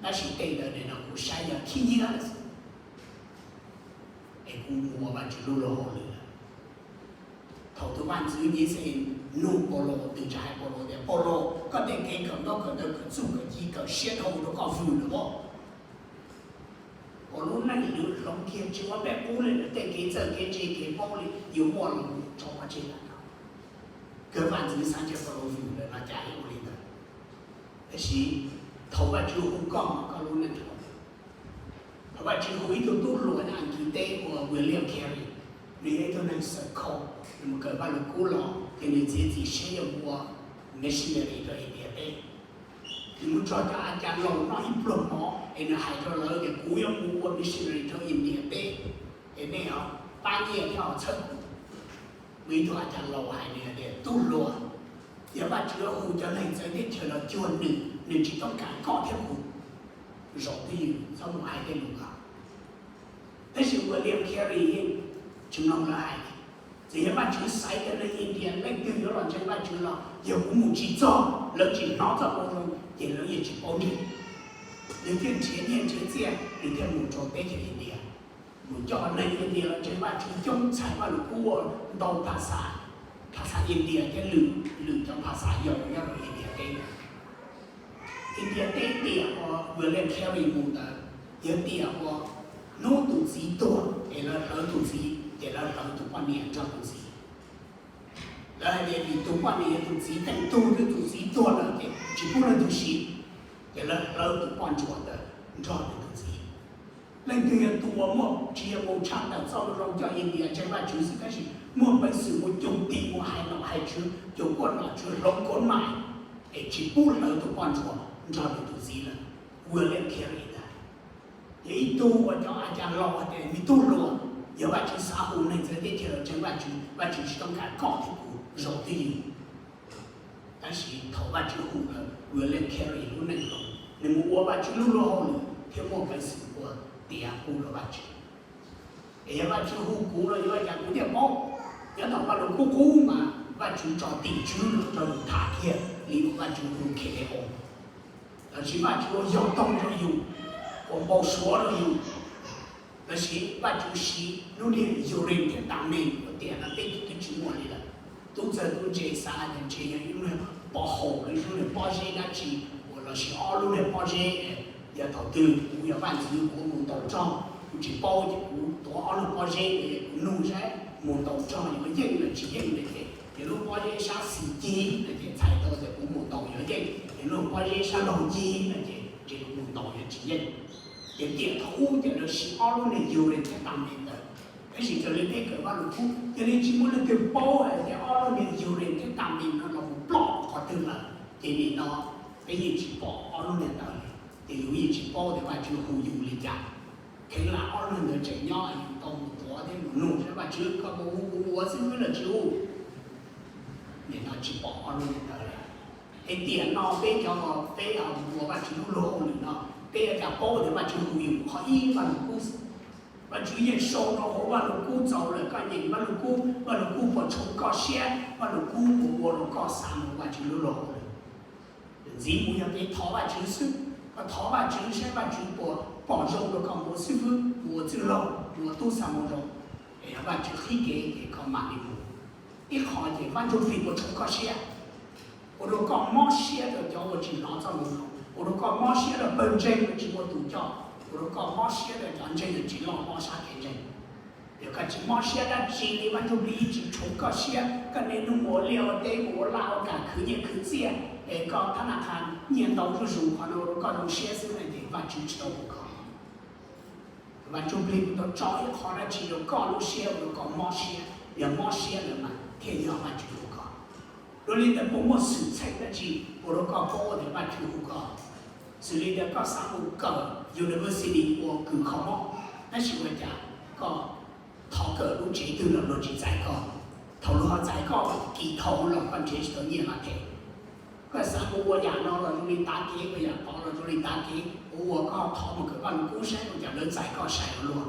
Tab sis tej ntawd no kuv saib yog khib nyiab lawm xwb. Es kuv mus ua Vajtswv lub luag hauj lwm lawm. Thaum tus vaj ntxwv Nyiv Xes nug Paulus, twb tsa hais Paulus tias, Paulus, koj tej kev kawm ntaub kawm ntawv kawm txuj kawm ci kawm siab dhau rau koj vwm lawm pob? Paulus lub neej lwm hloov kiag tsis ua peb qub li lawm, tej kev txawj kev ntse kev paub li yuav muaj los tso pov tseg lawm. Kawg vaj ntxwv xav ntshe Paulus vwm lawm no cas yuav ua li ntawd. Tab sis thaum Vajtswv hu koj mas koj lub neej hloov. Thaum Vajtswv hu ib tug tub hluas nyob Askiv teb hu ua William Carey, nws yog ib tug neeg xav kho, nws mus kawm Vaj Lus Kub los ces nws txiav txim siab yuav mus ua missionary rau India teb. Nws mus txog cov a cas laus noj ib pluag mov es nws hais rau lawv tias kuv yuav mus ua missionary rau India teb, es nej pab nyiaj thiab txhawb kuv. Muaj ib tug a cas laus hais nws tias, tub hluas, yog Vajtswv hu cov neeg txawv teb chaws los cuag nws, nws tsis toob kas koj thiab kuv. Zaum twj ywm txhob mus hais tej lus ko. Tab sis William Carey yeej tsis mloog lawv hais. Txawm yog Vajtswv xaiv cov neeg India leej twg yuav los ntseeg Vajtswv los yog kuv mus tsis txog, lawv tsis hnov txoj moo zoo ces lawv yeej tsis paub ntseeg. Nws thiaj nrhiav nyiaj nrhiav txiaj, nws thiaj mus rau teb chaws India, mus coj neeg India los ntseeg Vajtswv coob, txhais Vaj Lus Kub ua ntau phas xas, phas xas India thiab lwm lwm cov phas xas yau nyob rau India teb. India teb tiam uas William Carey mus ntawd yog tiam uas hnub tus txiv tuag es lawv hlawv tus txiv ces lawv hlawv tus poj niam nrog tus txiv. Lawv hais tias vim tus poj niam yog tus txiv teej tug, tus txiv tuag lawm ces tsis pub leej twg siv, ces lawv hlawv tus poj ntsuam ntawd nrog nws tus txiv. Leej twg yog tus uas muaj tsis yog mus tshaj tawm txoj moo zoo coj India ntseeg Vajtswv xwb, tab sis muaj peev xwm mus cug tim mus hais nom hais tswv, cug kuaj nom tswv hloov kov mais, es tsis pub hlawv tus poj ntsuam nrog nws tus txiv lawm. William Carey ntag, yog ib tug uas cov a cas laus hais tias me tub hluas, yog Vajtswv xav hu neeg txawv teb chaws los ntseeg Vajtswv, Vajtswv tsis toob kas koj thiab kuv zaum twj ywm. Tab sis thaum Vajtswv hu lawm, William Carey lub neej hloov, nws mus ua Vajtswv lub luag hauj lwm thiab muaj peev xwm ua tiav qub rau Vajtswv. Es yog Vajtswv hu kuv los yuav ua cas kuv thiaj paub? Nyob tom Vaj Lus Kub qub mas Vajtswv tso tim tswv los rau yus tham kiag li uas Vajtswv hu Kheleos, lossis Vajtswv ua yog toog rau yus, ua npau suav rau yus, lossis Vajtswv siv lub niag Urim thiab Thummim uas tiam no peb twb tsis muaj li lawm. Tub txawg tub ntse xav tias ntshe yog ib lub niag pov haum los ib lub niag pob zeb dab tsi uas los sis ob lub niag pob zeb, yog thaum twg kuv yog vaj ntxwv kuv mus ntaus rog, kuv tsis paub ces kuv tuav ob lub pob zeb es kuv nug saib mus ntaus rog yuav yeej los tsis yeej no ces, ces lub pob zeb sab xis ci no ces txhais tau tias kuv mus ntaus yuav yeej, ces lub pob zeb sab laug ci no ces ntshe kuv mus ntaus yuav tsis yeej. Ces tiam thaum ub ces lawv siv ob lub niag Urim thiab Thummim ntawd. Tab sis raws li peb kawm Vaj Lus Kub, yog li tsis muaj leej twg paub hais tias ob lub niag Urim thiab Thummim no los mus ploj qhov twg lawm. Ces nim no Peb yeej tsis pom ob lub niag ntawd li, ces yus yeej tsis paub tias Vajtswv hu yus li cas. Kheev lam ob lub niag ntawd tseem nyob, yus tau mus tuav thiab mus nug, Vajtswv, koj puas hu kuv ua xib hwb los tsis hu? Nim no tsis pom ob lub niag ntawd li. Es tiam no peb cov, peb ho mus ua Vajtswv lub luag hauj lwm no, peb yuav cas paub tias Vajtswv hu yus? Qhov ib, Vaj Lug Kub. Vajtswv yeej sau rau hauv Vaj Lug Kub txaus lawm, koj nyeem Vaj Lug Kub, Vaj Lug Kub puas tshoov koj siab? Vaj Lug Kub puas ua rau koj xav mus Vajtswv lub luag hauj lwm? Ntxiv mus yog kev thov Vajtswv xwb. Koj thov Vajtswv saib Vajtswv puas pom zoo rau koj mus ua xib fwb, mus ua txwj laug, mus ua tub xa moo zoo, es yog Vajtswv qhib kev ces koj mam li mus. Ib qho ces Vaj Ntsujplig puas tshoov koj siab, ua rau koj mob siab rau cov uas tsis hnov txoj moo zoo, ua rau koj mob siab rau pawg ntseeg uas tsis muaj tus coj, ua rau koj mob siab rau cov ntseeg uas tsis loj hlob sab kev ntseeg. Yog koj tsis mob siab dab tsi li, Vaj Ntsujplig yeej tsis tshoov koj siab. Koj niaj hnub mus ua liaj ua teb, mus ua laj ua kam khwv nyiaj khwv txiaj, es koj thab naj qha nyiaj ntau zuj zus, qhov no ua rau koj zoo siab xwb na, ces Vajtswv tsis tau hu koj. Vaj Ntsujplig tau tso ib qho dab tsi rau koj lub siab ua rau koj mob siab, yog mob siab lawm mas thiaj yog Vajtswv hu koj. Dua li ntawd puas muaj xwm txheej dab tsi ua rau koj paub tias Vajtswv hu koj? Xws li tias koj xav mus kawm university ua kws kho mob, tab sis ua cas koj thov kawm lub tsev twg los luag tsis txais koj? Thaum luag ho txais koj kis thaum los koj nrhiav tsis tau nyiaj los them. Koj xav mus ua yam no los zoo li tav kev, ua yam tod los zoo li tav kev, ua ua koj thov mus kawm Vaj Lug Kub saib ua cas lawv txais koj sai ua luaj.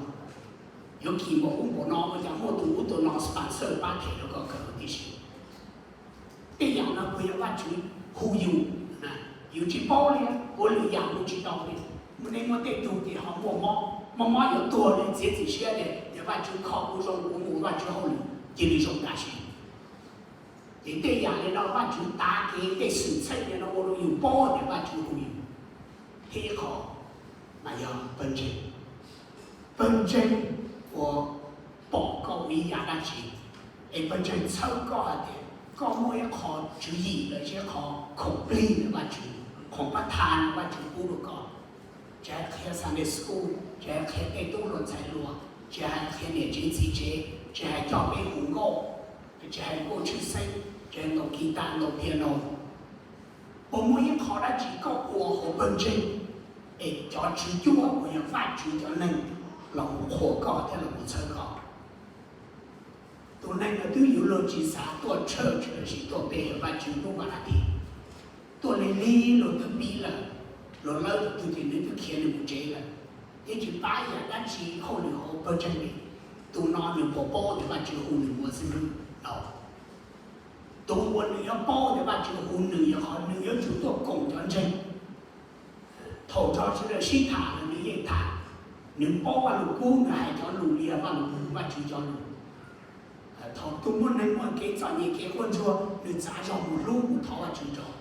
Yuav kis npaum ub npaum no, ua cas muaj tus ub tus no sponsor pab them rau koj kawm huv tib si. Tej yam no puas yog Vajtswv hu yus? Yus tsis paub li, ua lwm yam mus tsis tau li. Muaj, nej muaj tej tug ces ho muaj mob, mob mob yuav tuag li, txiav txim siab tias yog Vajtswv kho kuv zoo, kuv mus Vajtswv hauj lwm cia li zoo tam sim. Ces tej yam li no Vajtswv tav kev, tej xwm txheej li no ua rau yus paub tias Vajtswv hu yus. Thiab ib qho mas yog pawg ntseeg, pawg ntseeg uas pom koj ua ib yam dab tsi, es pawg ntseeg txhawb koj hais tias koj muaj ib qho tswv yim los sis ib qho khoom plig ntawm Vajtswv, khoom pab tha ntawm Vajtswv pub rau koj. Tsis hais qhia Sunday school, tsis hais qhia tej tub hluas ntxhais hluas, tsis hais qhia niam tsev txiv tsev, tsis hais coj peb hu nkauj, tsis hais nkauj tshwj xeeb, tsis hais ntaus kis tas ntaus piano. Puas muaj ib qho dab tsi koj ua hauv pawg ntseeg es cov tswv cuab uas yog Vajtswv cov neeg los mus qhuas koj thiab los mus txhawb koj? Tus neeg no twb yuav luag tsis xav tuaj church los sis tuaj pe Vajtswv hnub vas thib, tuaj lig lig luag twb pib lawm, luag lawb tus twg ces nws twb khiav nws mus tsev lawm, yeej tsis pab yam dab tsi hauj lwm hauv pawg ntseeg li. Tus no nws puas paub tias Vajtswv hu nws mus ua xib hwb? Tus uas nws yuav paub tias Vajtswv hu nws yog qhov nws yuav tsum tuaj koom cov ntseeg. Thaum nrog sawv daws sib tham los nws yeej tham, nws paub Vaj Lug Kub, nws hais cov lus li Vaj Lug Kub, Vajtswv cov lus. Thaum tus muaj neeg muaj kev txom nyem kev quaj ntsuag nws txav zog mus hlub mus thov Vajtswv rau.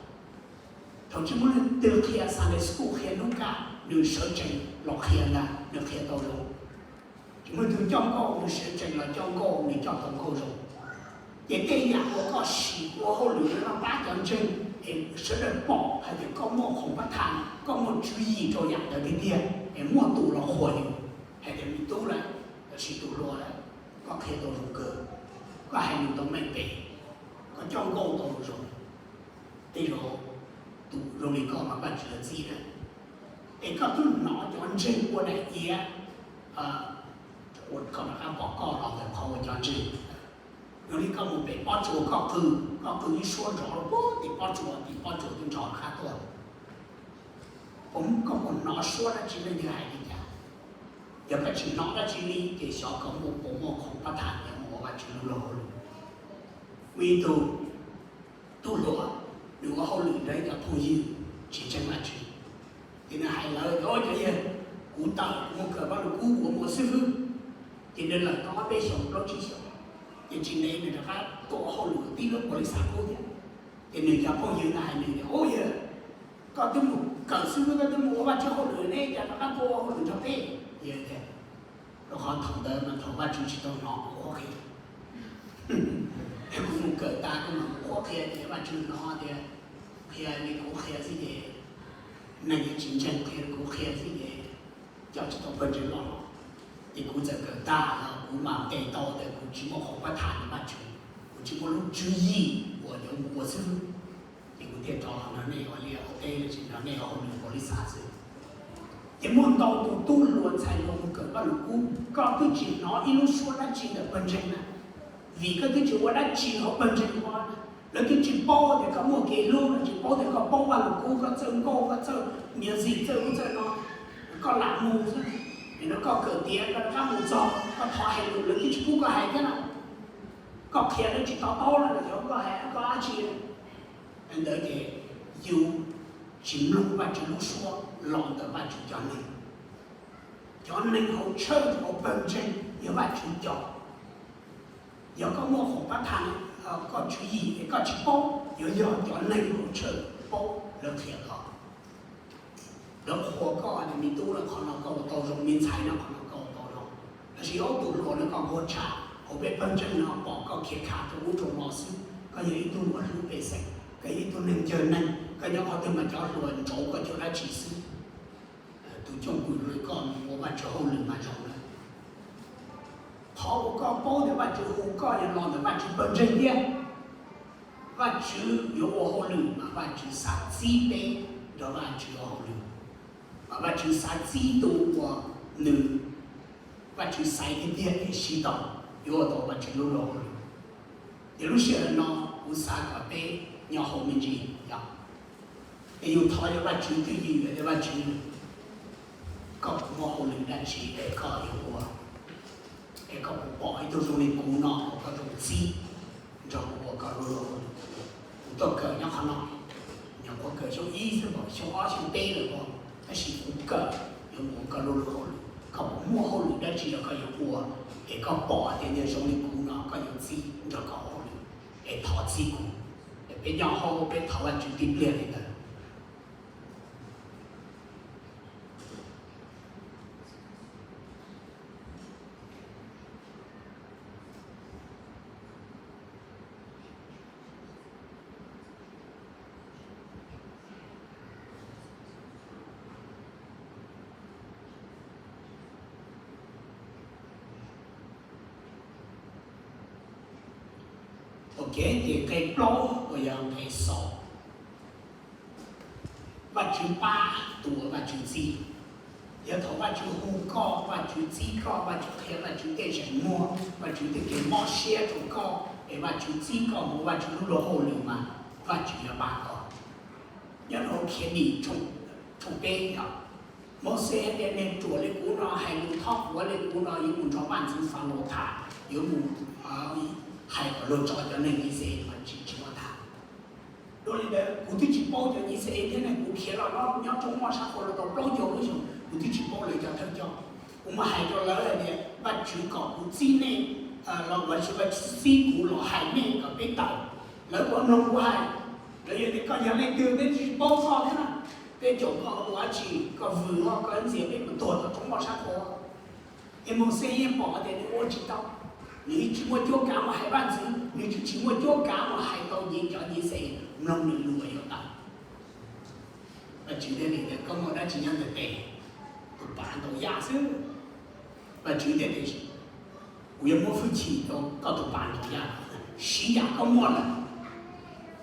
Thaum tsis muaj leej twg qhia Sunday school qhia hnub kaj nws sawv tsees los qhia ntag, nws qhia tau zoo. Tsis muaj leej twg coj nkauj nws sawv tsees los coj nkauj, nws coj tau nkauj zoo. Ces tej yam uas koj sim ua hauj lwm no pab cov ntseeg es sawv daws pom hais tias koj muaj khoom pab tha, koj muaj tswv yim rau yam ntawd tiag tiag, es muaj tus los qhuas yus hais tias me tub lawm los sis tus hluas lawm, koj qhia tau zoo kawg, koj hais lus tau meej pem, koj coj nkauj tau zoo. Tej zaum tus zoo li koj mas Vajtswv txib lawm. Es koj twb hnov cov ntseeg ua daim iav, ua koj rov qab pom koj los ntawm qhov ua cov ntseeg. Zoo li koj mus pem pob tsuas koj qw, koj qw ib suab nrov rau pem pob tsuas, tim pob tsuas twb nrov rov qab tuaj. Koj puas hnov suab dab tsi leej twg hais li cas? Yog koj tsis hnov dab tsi li ces xyov koj muaj, puas muaj khoom pab tham yuav mus ua Vajtswv lub luag hauj lwm. Muaj ib tug tub hluas, nws ua hauj lwm nrog ib co phooj ywg tsis ntseeg Vajtswv, ces nws hais lawv tias, Cov yawg, kuv tawm, kuv mus kawm Vaj Lug Kub, kuv ua xib hwb. Ces nws lawm tau ob peb xyoos plaub tsib xyoos, ces tsis ntev nws rov qab tuaj ua hauj lwm tib lub paus lis xaj qub thiab. Ces nws cov phooj ywg no hais nws tias, Ub yawg, koj twb mus kawm xib hwb, koj twb mus ua Vajtswv hauj lwm ne, cas rov qab tuaj ua hauj lwm nrog peb? Yawg tias, Rau qhov thaum ntawd mas thaum Vajtswv tsis tau hnov kuv qhuab qhia, kuv mus kawm tas kuv mam mus qhuab qhia ces Vajtswv hnov tias qhia li kuv qhia xwb ces neeg yeej tsis ntseeg, qhia li kuv qhia xwb ces coj tsis tau pawg ntseeg loj los. Ces kuv txawm kawm tag los kuv mam ntes tau tias kuv tsis muaj khoom pab tham ntawm Vajtswv, kuv tsis muaj lub tswv yim uas yuav mus ua xib hwb. Ces kuv thiaj rov qhov nrog nej ua liaj ua teb los sis nrog nej ua hauj lwm npaum li xav xwb. Ces muaj ntau tus tub hluas ntxhais hluas mus kawm Vajluskub, koj twb tsis hnov ib lub suab dab tsi ntawm pawg ntseeg na, vim koj twb tsis ua dab tsi hauv pawg ntseeg ua na. Lawv twb tsis paub tias koj muaj kev hlub, lawv tsis paub tias koj paub Vajluskub, koj txawj nkauj, koj txawj music, txawj ub txawj no, koj lam mus xwb. Nim no koj kawm tiav koj rov qab mus txog koj thov hais lus lawv twb tsis pub koj hais thiab na. Koj qhia lawv tsis to taub na, lawv cov koj hais koj dab tsi. Ntawd ces yus tsis mloog Vajtswv lub suab los ntawm Vajtswv cov neeg. Cov neeg hauv church hauv pawg ntseeg yog Vajtswv cov. Yog koj muaj qhov pab tham koj tswv yim es koj tsis paub, yuav yog cov neeg hauv church paub lawv qhia koj. Lawv qhuas koj tias me tub no qhov no koj ua tau zoo, me ntxhais no qhov no koj ua tau zoo. Tab sis ob tug hluas no koj nquag tshaj hauv peb pawg ntseeg no pom koj khiav kha rau ub rau no xwb, koj yog ib tug uas hlub pej xeem, koj yog ib tug neeg ncawg neeg, koj nyob qhov twg mas cov hluas ntsauv koj cuag dab tsi xwb. Tus coj pwm rau koj mus ua Vajtswv hauj lwm mas zoo lawm. Qhov uas koj paub tias Vajtswv hu koj yog los ntawm Vajtswv pawg ntseeg thiab. Vajtswv yuav ua hauj lwm mas Vajtswv xav txib peb nrog Vajtswv ua hauj lwm, mas Vajtswv xav txib tus uas nws, Vajtswv xaiv tiag tiag es siv tau, yuav ua tau Vajtswv lub luag hauj lwm. Ces lub sij hawm no kuv xav kom peb nyob hauv me ntsis yog, es yus thov yog Vajtswv twj ywm tias Vajtswv, koj puas muaj hauj lwm dab tsi es koj yuav ua, es koj puas pom ib tug zoo li kuv no uas koj zoo txib nrog kuv ua koj lub luag hauj lwm. Kuv tuaj kawm nyob qhov no, nyuam qhuav kawm xyoo ib xwb, xyoo ob xyoo peb lawm os, tab sis kuv kawm yuav mus ua koj lub luag hauj lwm. Koj puas muaj hauj lwm dab tsi los koj yuav ua, es koj pom tias yog zoo li kuv no koj yuav txib nrog koj ua hauj lwm, es thov txib kuv. Es peb nyob hauv peb thov Vajtswv tib pliag li ntawd. Ok, ces nqe plaub uas yog nqe xaus. Vajtswv pab tus uas Vajtswv txib. Yog thaum Vajtswv hu koj, Vajtswv txib koj, Vajtswv qhia Vajtswv tej zeem muag, Vajtswv tej kev mob siab rau koj, es Vajtswv txib koj mus ua Vajtswv lub luag hauj lwm mas Vajtswv yuav pab koj. Nyob rau Khiav Dim tshooj peb yog Mauxes hais tias, nej ruam li kuv no, hais lus thov quav li kuv no, yuav mus nrog vaj ntxwv Falaus tham, yuav mus hais kom luag tso cov neeg Yixalayees mas tsis tsis muaj tham. Dua li ntawd kuv twb tsis paub cov Yixalayees thiab ne, kuv khiav los nyob roob moj sab qhua los tau plaub caug lub xyoo, kuv twb tsis paub lawv cov thawj coj. Kuv mus hais rau lawv hais tias Vajtswv kom kuv txib nej, los Vajtswv txib kuv los hais nej kom peb tawm. Lawv puas mloog kuv hais? Lawv yog tias koj yog leej twg peb tsis paub koj thiab na, peb caum koj ua dab tsi, koj vwm os, koj ntxias peb mus tuag tom roob moj sab qhua. Es Mauxes yeej pom tias nws ua tsis tau, nws tsis muaj cuab kav mus hais vaj ntxwv, nws tsis tsis muaj cuab kav mus hais tau nyiv cov Yixalayees mloog nws lus uas yuav tawm. Vajtswv thiaj li tias koj muaj dab tsi nyob ntawm tes? Tus pas ntaus yaj xwb. Vajtswv thiaj tias kuv yuav muab hwj chim rau koj tus pas ntaus yaj, siv yam koj muaj lawm.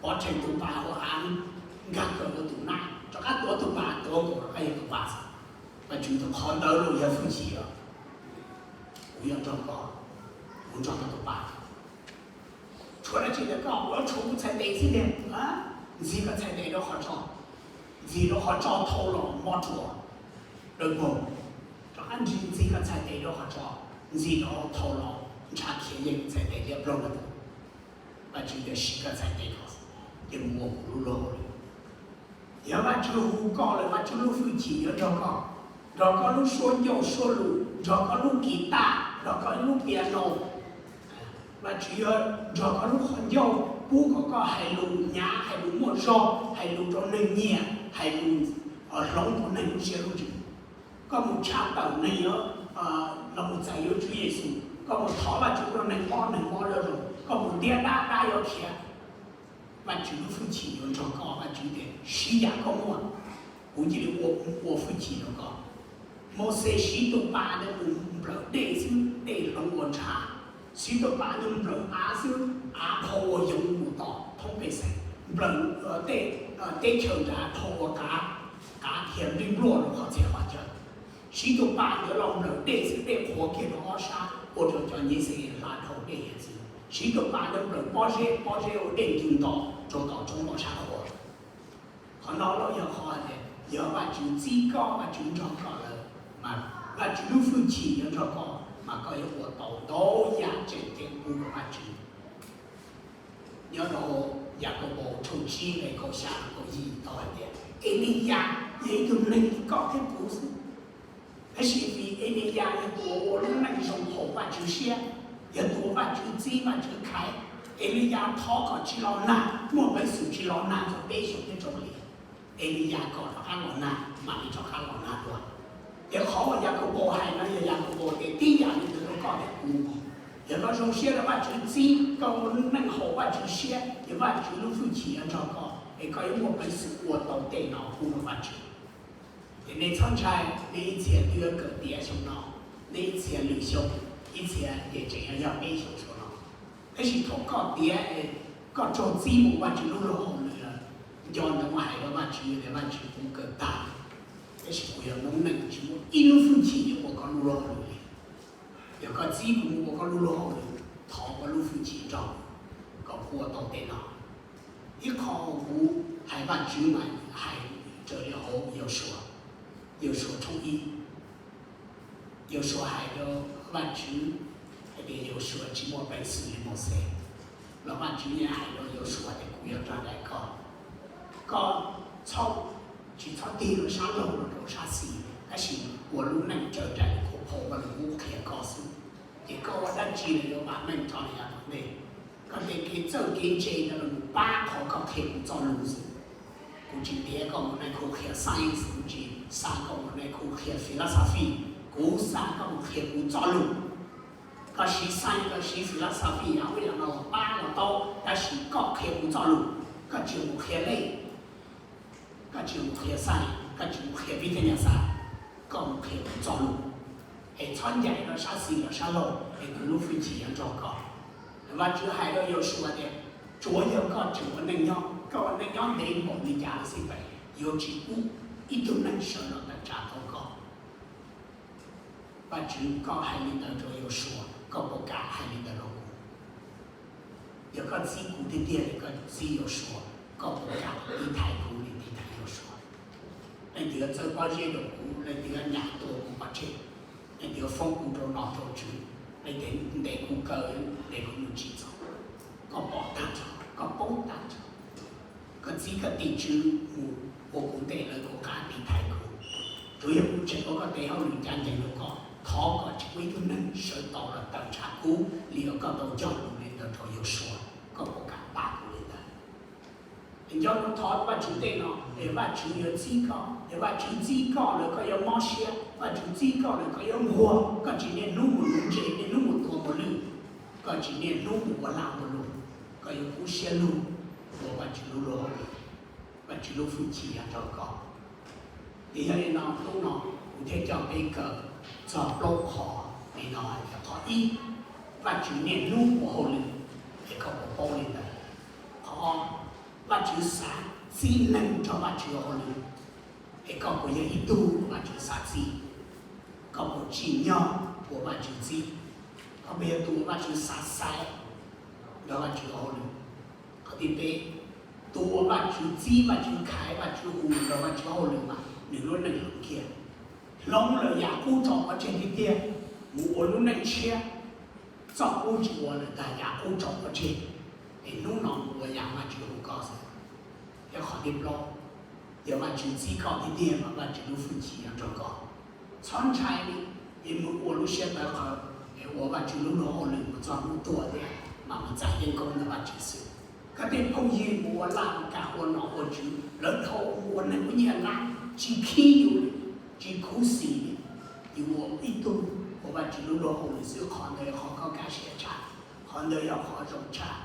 Pov rhees tus pas ua av, nkag kawm ua tus nab, rov qab tuav tus pas, tuav nkaus rov qab yog tus pas xwb. Vajtswv tias qhov ntawd los yog hwj chim os, kuv yuav nrog koj, kuv nrog koj tus pas. Tshuav dab tsi ntawm koj? Kuv yuav tshuav kuv txhais tes xwb tiag. Ntxig koj txhais tes rau qhov tso, ntxig rau qhov tso, thau los mob ruas dawb paug. Rov qab ntxig koj txhais tes rau qhov tso, ntxig rau thau los ntshav khiav yeej txhais tes liab ploog lawm. Vajtswv tias siv koj txhais tes ko, ces mus ua kuv lub luag hauj lwm. Yog Vajtswv hu koj lawm, Vajtswv lub hwj chim yuav nrog koj, nrog koj lub suab ncauj suab lus, nrog koj lub kis taj, nrog koj lub piano. Vajtswv yuav nrog koj lub qhov ncauj pub kom koj hais lus hnyav, hais lus muaj zog, hais lus rau neeg nyiam, hais lus hloov rau neeg lub siab lub ntsws. Koj mus tshaj tawm neeg yuav los mus txais yuav Tswv Yexus, koj mus thov Vajtswv rau neeg mob, neeg mob yuav zoo, koj mus ntiab dab, dab yuav khiav. Vajtswv lub hwj chim yuav nrog koj. Vajtswv tias siv yam koj muaj, kuv cia li ua, ua hwj chim rau koj. Mauxes siv tus pas ntawd mus nplawm dej xwb, dej hloov ua ntshav. Siv tus pas ntawd nplawm av xwb, av phau ua yoov mus tom thoob pej xeem. nplawm tej teb chaws nrad dhau ua qav, qav thiab nplej npluaj rau qhov txhia qhov chaw. Siv tus pa ntawd los nplawm dej xwb, dej qhuav kiag rau ob sab ua rau cov nyiaj xees hla dhau dej hiav txwv. Siv tus pa ntawd nplawm pob zeb, pob zeb ua dej ncw nto rau tom roob ob sab qhuav. Qhov no los yog qhov tias yog Vajtswv txib koj, Vajtswv nrog koj lawm, mas Vajtswv lub hwj chim yuav nrog koj, mas koj yuav ua tau ntau yam tseem ceeb pub rau Vajtswv. Nyob rau Yakaunpaus tshooj tsib nqe kaum xya kaum yim tau hais tias Eliyas yog ib tug neeg li koj thiab kuv xwb. Tab sis vim Eliyas yog tus uas ua lub neej zoo haum Vajtswv siab, yog tus uas Vajtswv txib Vajtswv khaiv. Eliyas thov kom tsis los nag, muaj peev xwm tsis los nag txog peb xyoos thiab rau hli. Eliyas kom rov qab los nag, mam li rov qab los nag dua. Ces qhov uas Yakaunpaus hais no yog Yakaunpaus tias tib yam li ntawd rau koj thiab kuv. Yog koj zoo siab rau Vajtswv txib, koj ua neej haum Vajtswv siab, ces Vajtswv lub hwj chim yuav nrog koj, es koj yuav muaj peev xwm ua tau tej no pub rau Vajtswv. Ces nej txhob ntshai, nej ib txhia twb yuav kawm tiav xyoo no, nej ib txhia lwm xyoo, ib txhia ces tseem yuav yog peb xyoos saum no. Tab sis thaum koj tiav, koj raug txib mus Vajtswv lub luag hauj lwm lawm, nco ntawd mus hais rau Vajtswv tias Vajtswv, kuv kawm tag, tab sis kuv yog noob neej tsis muaj ib lub hwj chim yuav ua koj lub luag hauj lwm li. Yog koj txib kuv mus ua koj lub luag hauj lwm, thov koj lub hwj chim nrog, kom kuv ua tau tej no. Ib qho kuv hais Vajtswv mas hais raws li hauv Yausuas, Yausuas tshooj ib. Yausuas hais rau Vajtswv hais tias Yausuas tsis muaj peev xwm li Mauxes, los Vajtswv yeej hais rau Yausuas tias kuv yuav nrog nraim koj. Koj txhob, tsis txhob tig rau sab laug los rau sab xis, tab sis ua lub neej raws nraim li kuv phau Vajluskub qhia koj xwb, ces koj ua dab tsi los yuav vam meej rov los yav tom ntej. Koj tej kev txawj kev ntse no los pab qhov koj qhia kuv txoj lus xwb. Kuv tsis ntiav koj mus nais khu qhia science, kuv tsis xa koj mus nais khu qhia philosophy, kuv xa koj mus qhia kuv txoj lus. Koj siv science, koj siv philosophy, yam ub yam no los pab los tau, tab sis koj qhia kuv txoj lus. Koj tsis mus qhia lej, koj tsis mus qhia science, koj tsis mus qhia vib thab nyas xav, koj mus qhia kuv txoj lus. Es txhob ncaim rau sab xis los sab laug, es kuv lub hwj chim yuav nrog koj. Vajtswv hais rau Yausuas tias, tsuav yog koj tseem ua neej nyob, koj ua neej nyob ntev npaum li cas los xij peem, yuav tsis pub ib tug neeg sawv los tawm tsam tau koj. Vajtswv, koj hais li ntawd rau Yausuas, koj puas kam hais li ntawd rau kuv? Yog koj txib kuv tiag tiag li koj txib Yausuas, koj puas kam tiv thaiv kuv li tiv thaiv Yausuas? Leej twg yuav txawb pob zeb rau kuv, leej twg yuav nyam tua kuv pov tseg, leej twg yuav foob kuv rau nom rau tswv, leej twg ntes kuv kaw, ntes kuv mus tsim txom, koj pom tag nrho, koj paub tag nrho. Koj txib koj tus Tswv mus ua kuv ntej lawv kuv qab tiv thaiv kuv. Tsuav yog kuv tseem ua koj tes hauj lwm ncaj ncees rau koj, thov kom tsis muaj ib tug neeg sawv tau los tawm tsam kuv li uas koj tau cog lus li ntawd rau Yausuas. Koj puas kam pab kuv li ntawd? Nco ntsoov thov Vajtswv tej no, es Vajtswv yuav txib koj. Yog Vajtswv txib koj lawm koj yuav mob siab, Vajtswv txib koj lawm koj yuav nquag, koj tsis niaj hnub mus nuv ntses, niaj hnub mus tua mos lwj, koj tsis niaj hnub mus ua lag ua luam, koj yuav kub siab lug ua Vajtswv lub luag hauj lwm, Vajtswv lub hwj chim yuav nrog koj. Ces yog li no hnub no kuv thiaj coj peb kawm txog plaub qho li no hais tias qhov ib, Vajtswv niaj hnub ua hauj lwm, es koj puas paub li ntawd? Qhov ob, Vajtswv xav txib neeg nrog Vajtswv ua hauj lwm, es koj puas yog ib tug uas Vajtswv xav txib? Koj puas tsim nyog ua Vajtswv txib? Koj puas yog tus uas Vajtswv xav xaiv nrog Vajtswv ua hauj lwm? Qhov thib peb, tus uas Vajtswv txib, Vajtswv khaiv, Vajtswv hu nrog Vajtswv ua hauj lwm mas nws lub neej hloov kiag, hloov lawm yam qub tso pov tseg tiag tiag, mus ua lub neej tshiab, txoj qub tsis ua lawm, tag yam qub tso pov tseg, es hnub no mus ua yam Vajtswv hu koj xwb. Thiab qhov thib plaub, yog Vajtswv txib koj tiag tiag mas Vajtswv lub hwj chim yuav nrog koj. Txhob ntshai li, es mus ua lub siab tawv qhawv, es ua Vajtswv lub luag hauj lwm mus txog hnub tuag thiab mas mus txais yeeb koob ntawm Vajtswv xwb. Koj tej phooj ywg mus ua laj ua kam ua nom ua tswv, lawv dhau mus ua neeg ua nyiaj nqab, tsis khib yus li, tsis khuv xim li. Yus ua ib tug ua Vajtswv lub luag hauj lwm xwb, qhov ntawd yog qhov koj kaj siab tshaj, qhov ntawd yog qhov zoo tshaj.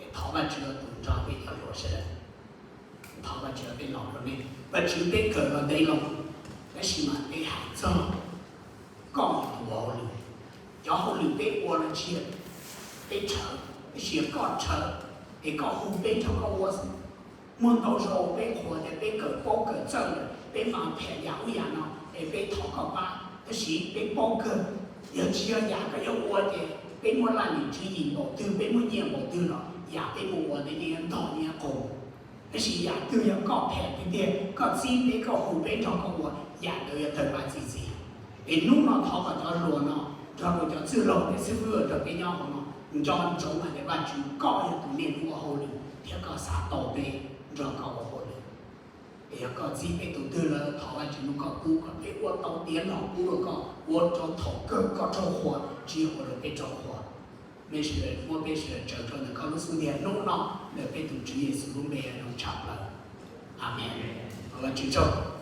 Es thov Vajtswv tus nrog peb cov hluas sawv daws, thov Vajtswv peb los rau nej, Vajtswv peb kawm los ntev loo, tab sis mas peb hais txog koj tus ua hauj lwm. Cov hauj lwm peb ua no tsis yog peb rhawv, tab sis yog koj rhawv, es koj hu peb nrog koj ua xwb. Muaj ntau zaus peb qhuas tias peb kawm paub kawm txawj lawm, peb mas phem yam ub yam no, es peb thov koj pab, tab sis peb paub kawg, yog tsis yog yam koj yuav ua ces peb muaj laj lim tswv yim npaum twg, peb muaj nyiaj npaum twg los yam peb mus ua ntawd yeej yuav ntog yeej yuav qaug. Tab sis yam twg yog koj phem tiag tiag, koj txib peb, koj hu peb nrog koj ua, yam ntawd yuav tawg paj txi txiv. Es hnub no thov kom cov hluas no nrog rau cov txwj laug thiab xib fwb uas nrog peb nyob hauv no nco ntsoov hais tias Vajtswv koj yog tus niaj hnub ua hauj lwm thiab koj xav tau peb nrog koj ua hauj lwm. Es yog koj txib peb tus twg lawm, thov Vajtswv hnub koj pub kom peb ua tau tiav los pub rau koj, ua rau thaum kawg koj raug qhuas tsis yog ua rau peb raug qhuas. Peb sawv daws muab peb sawv daws tsaws rau ntawm koj lub xub ntiag hnub no, ntawm peb tus Tswv Yexus lub npe zoo tshaj plaws. Amees. Thov Vajtswv tsaug.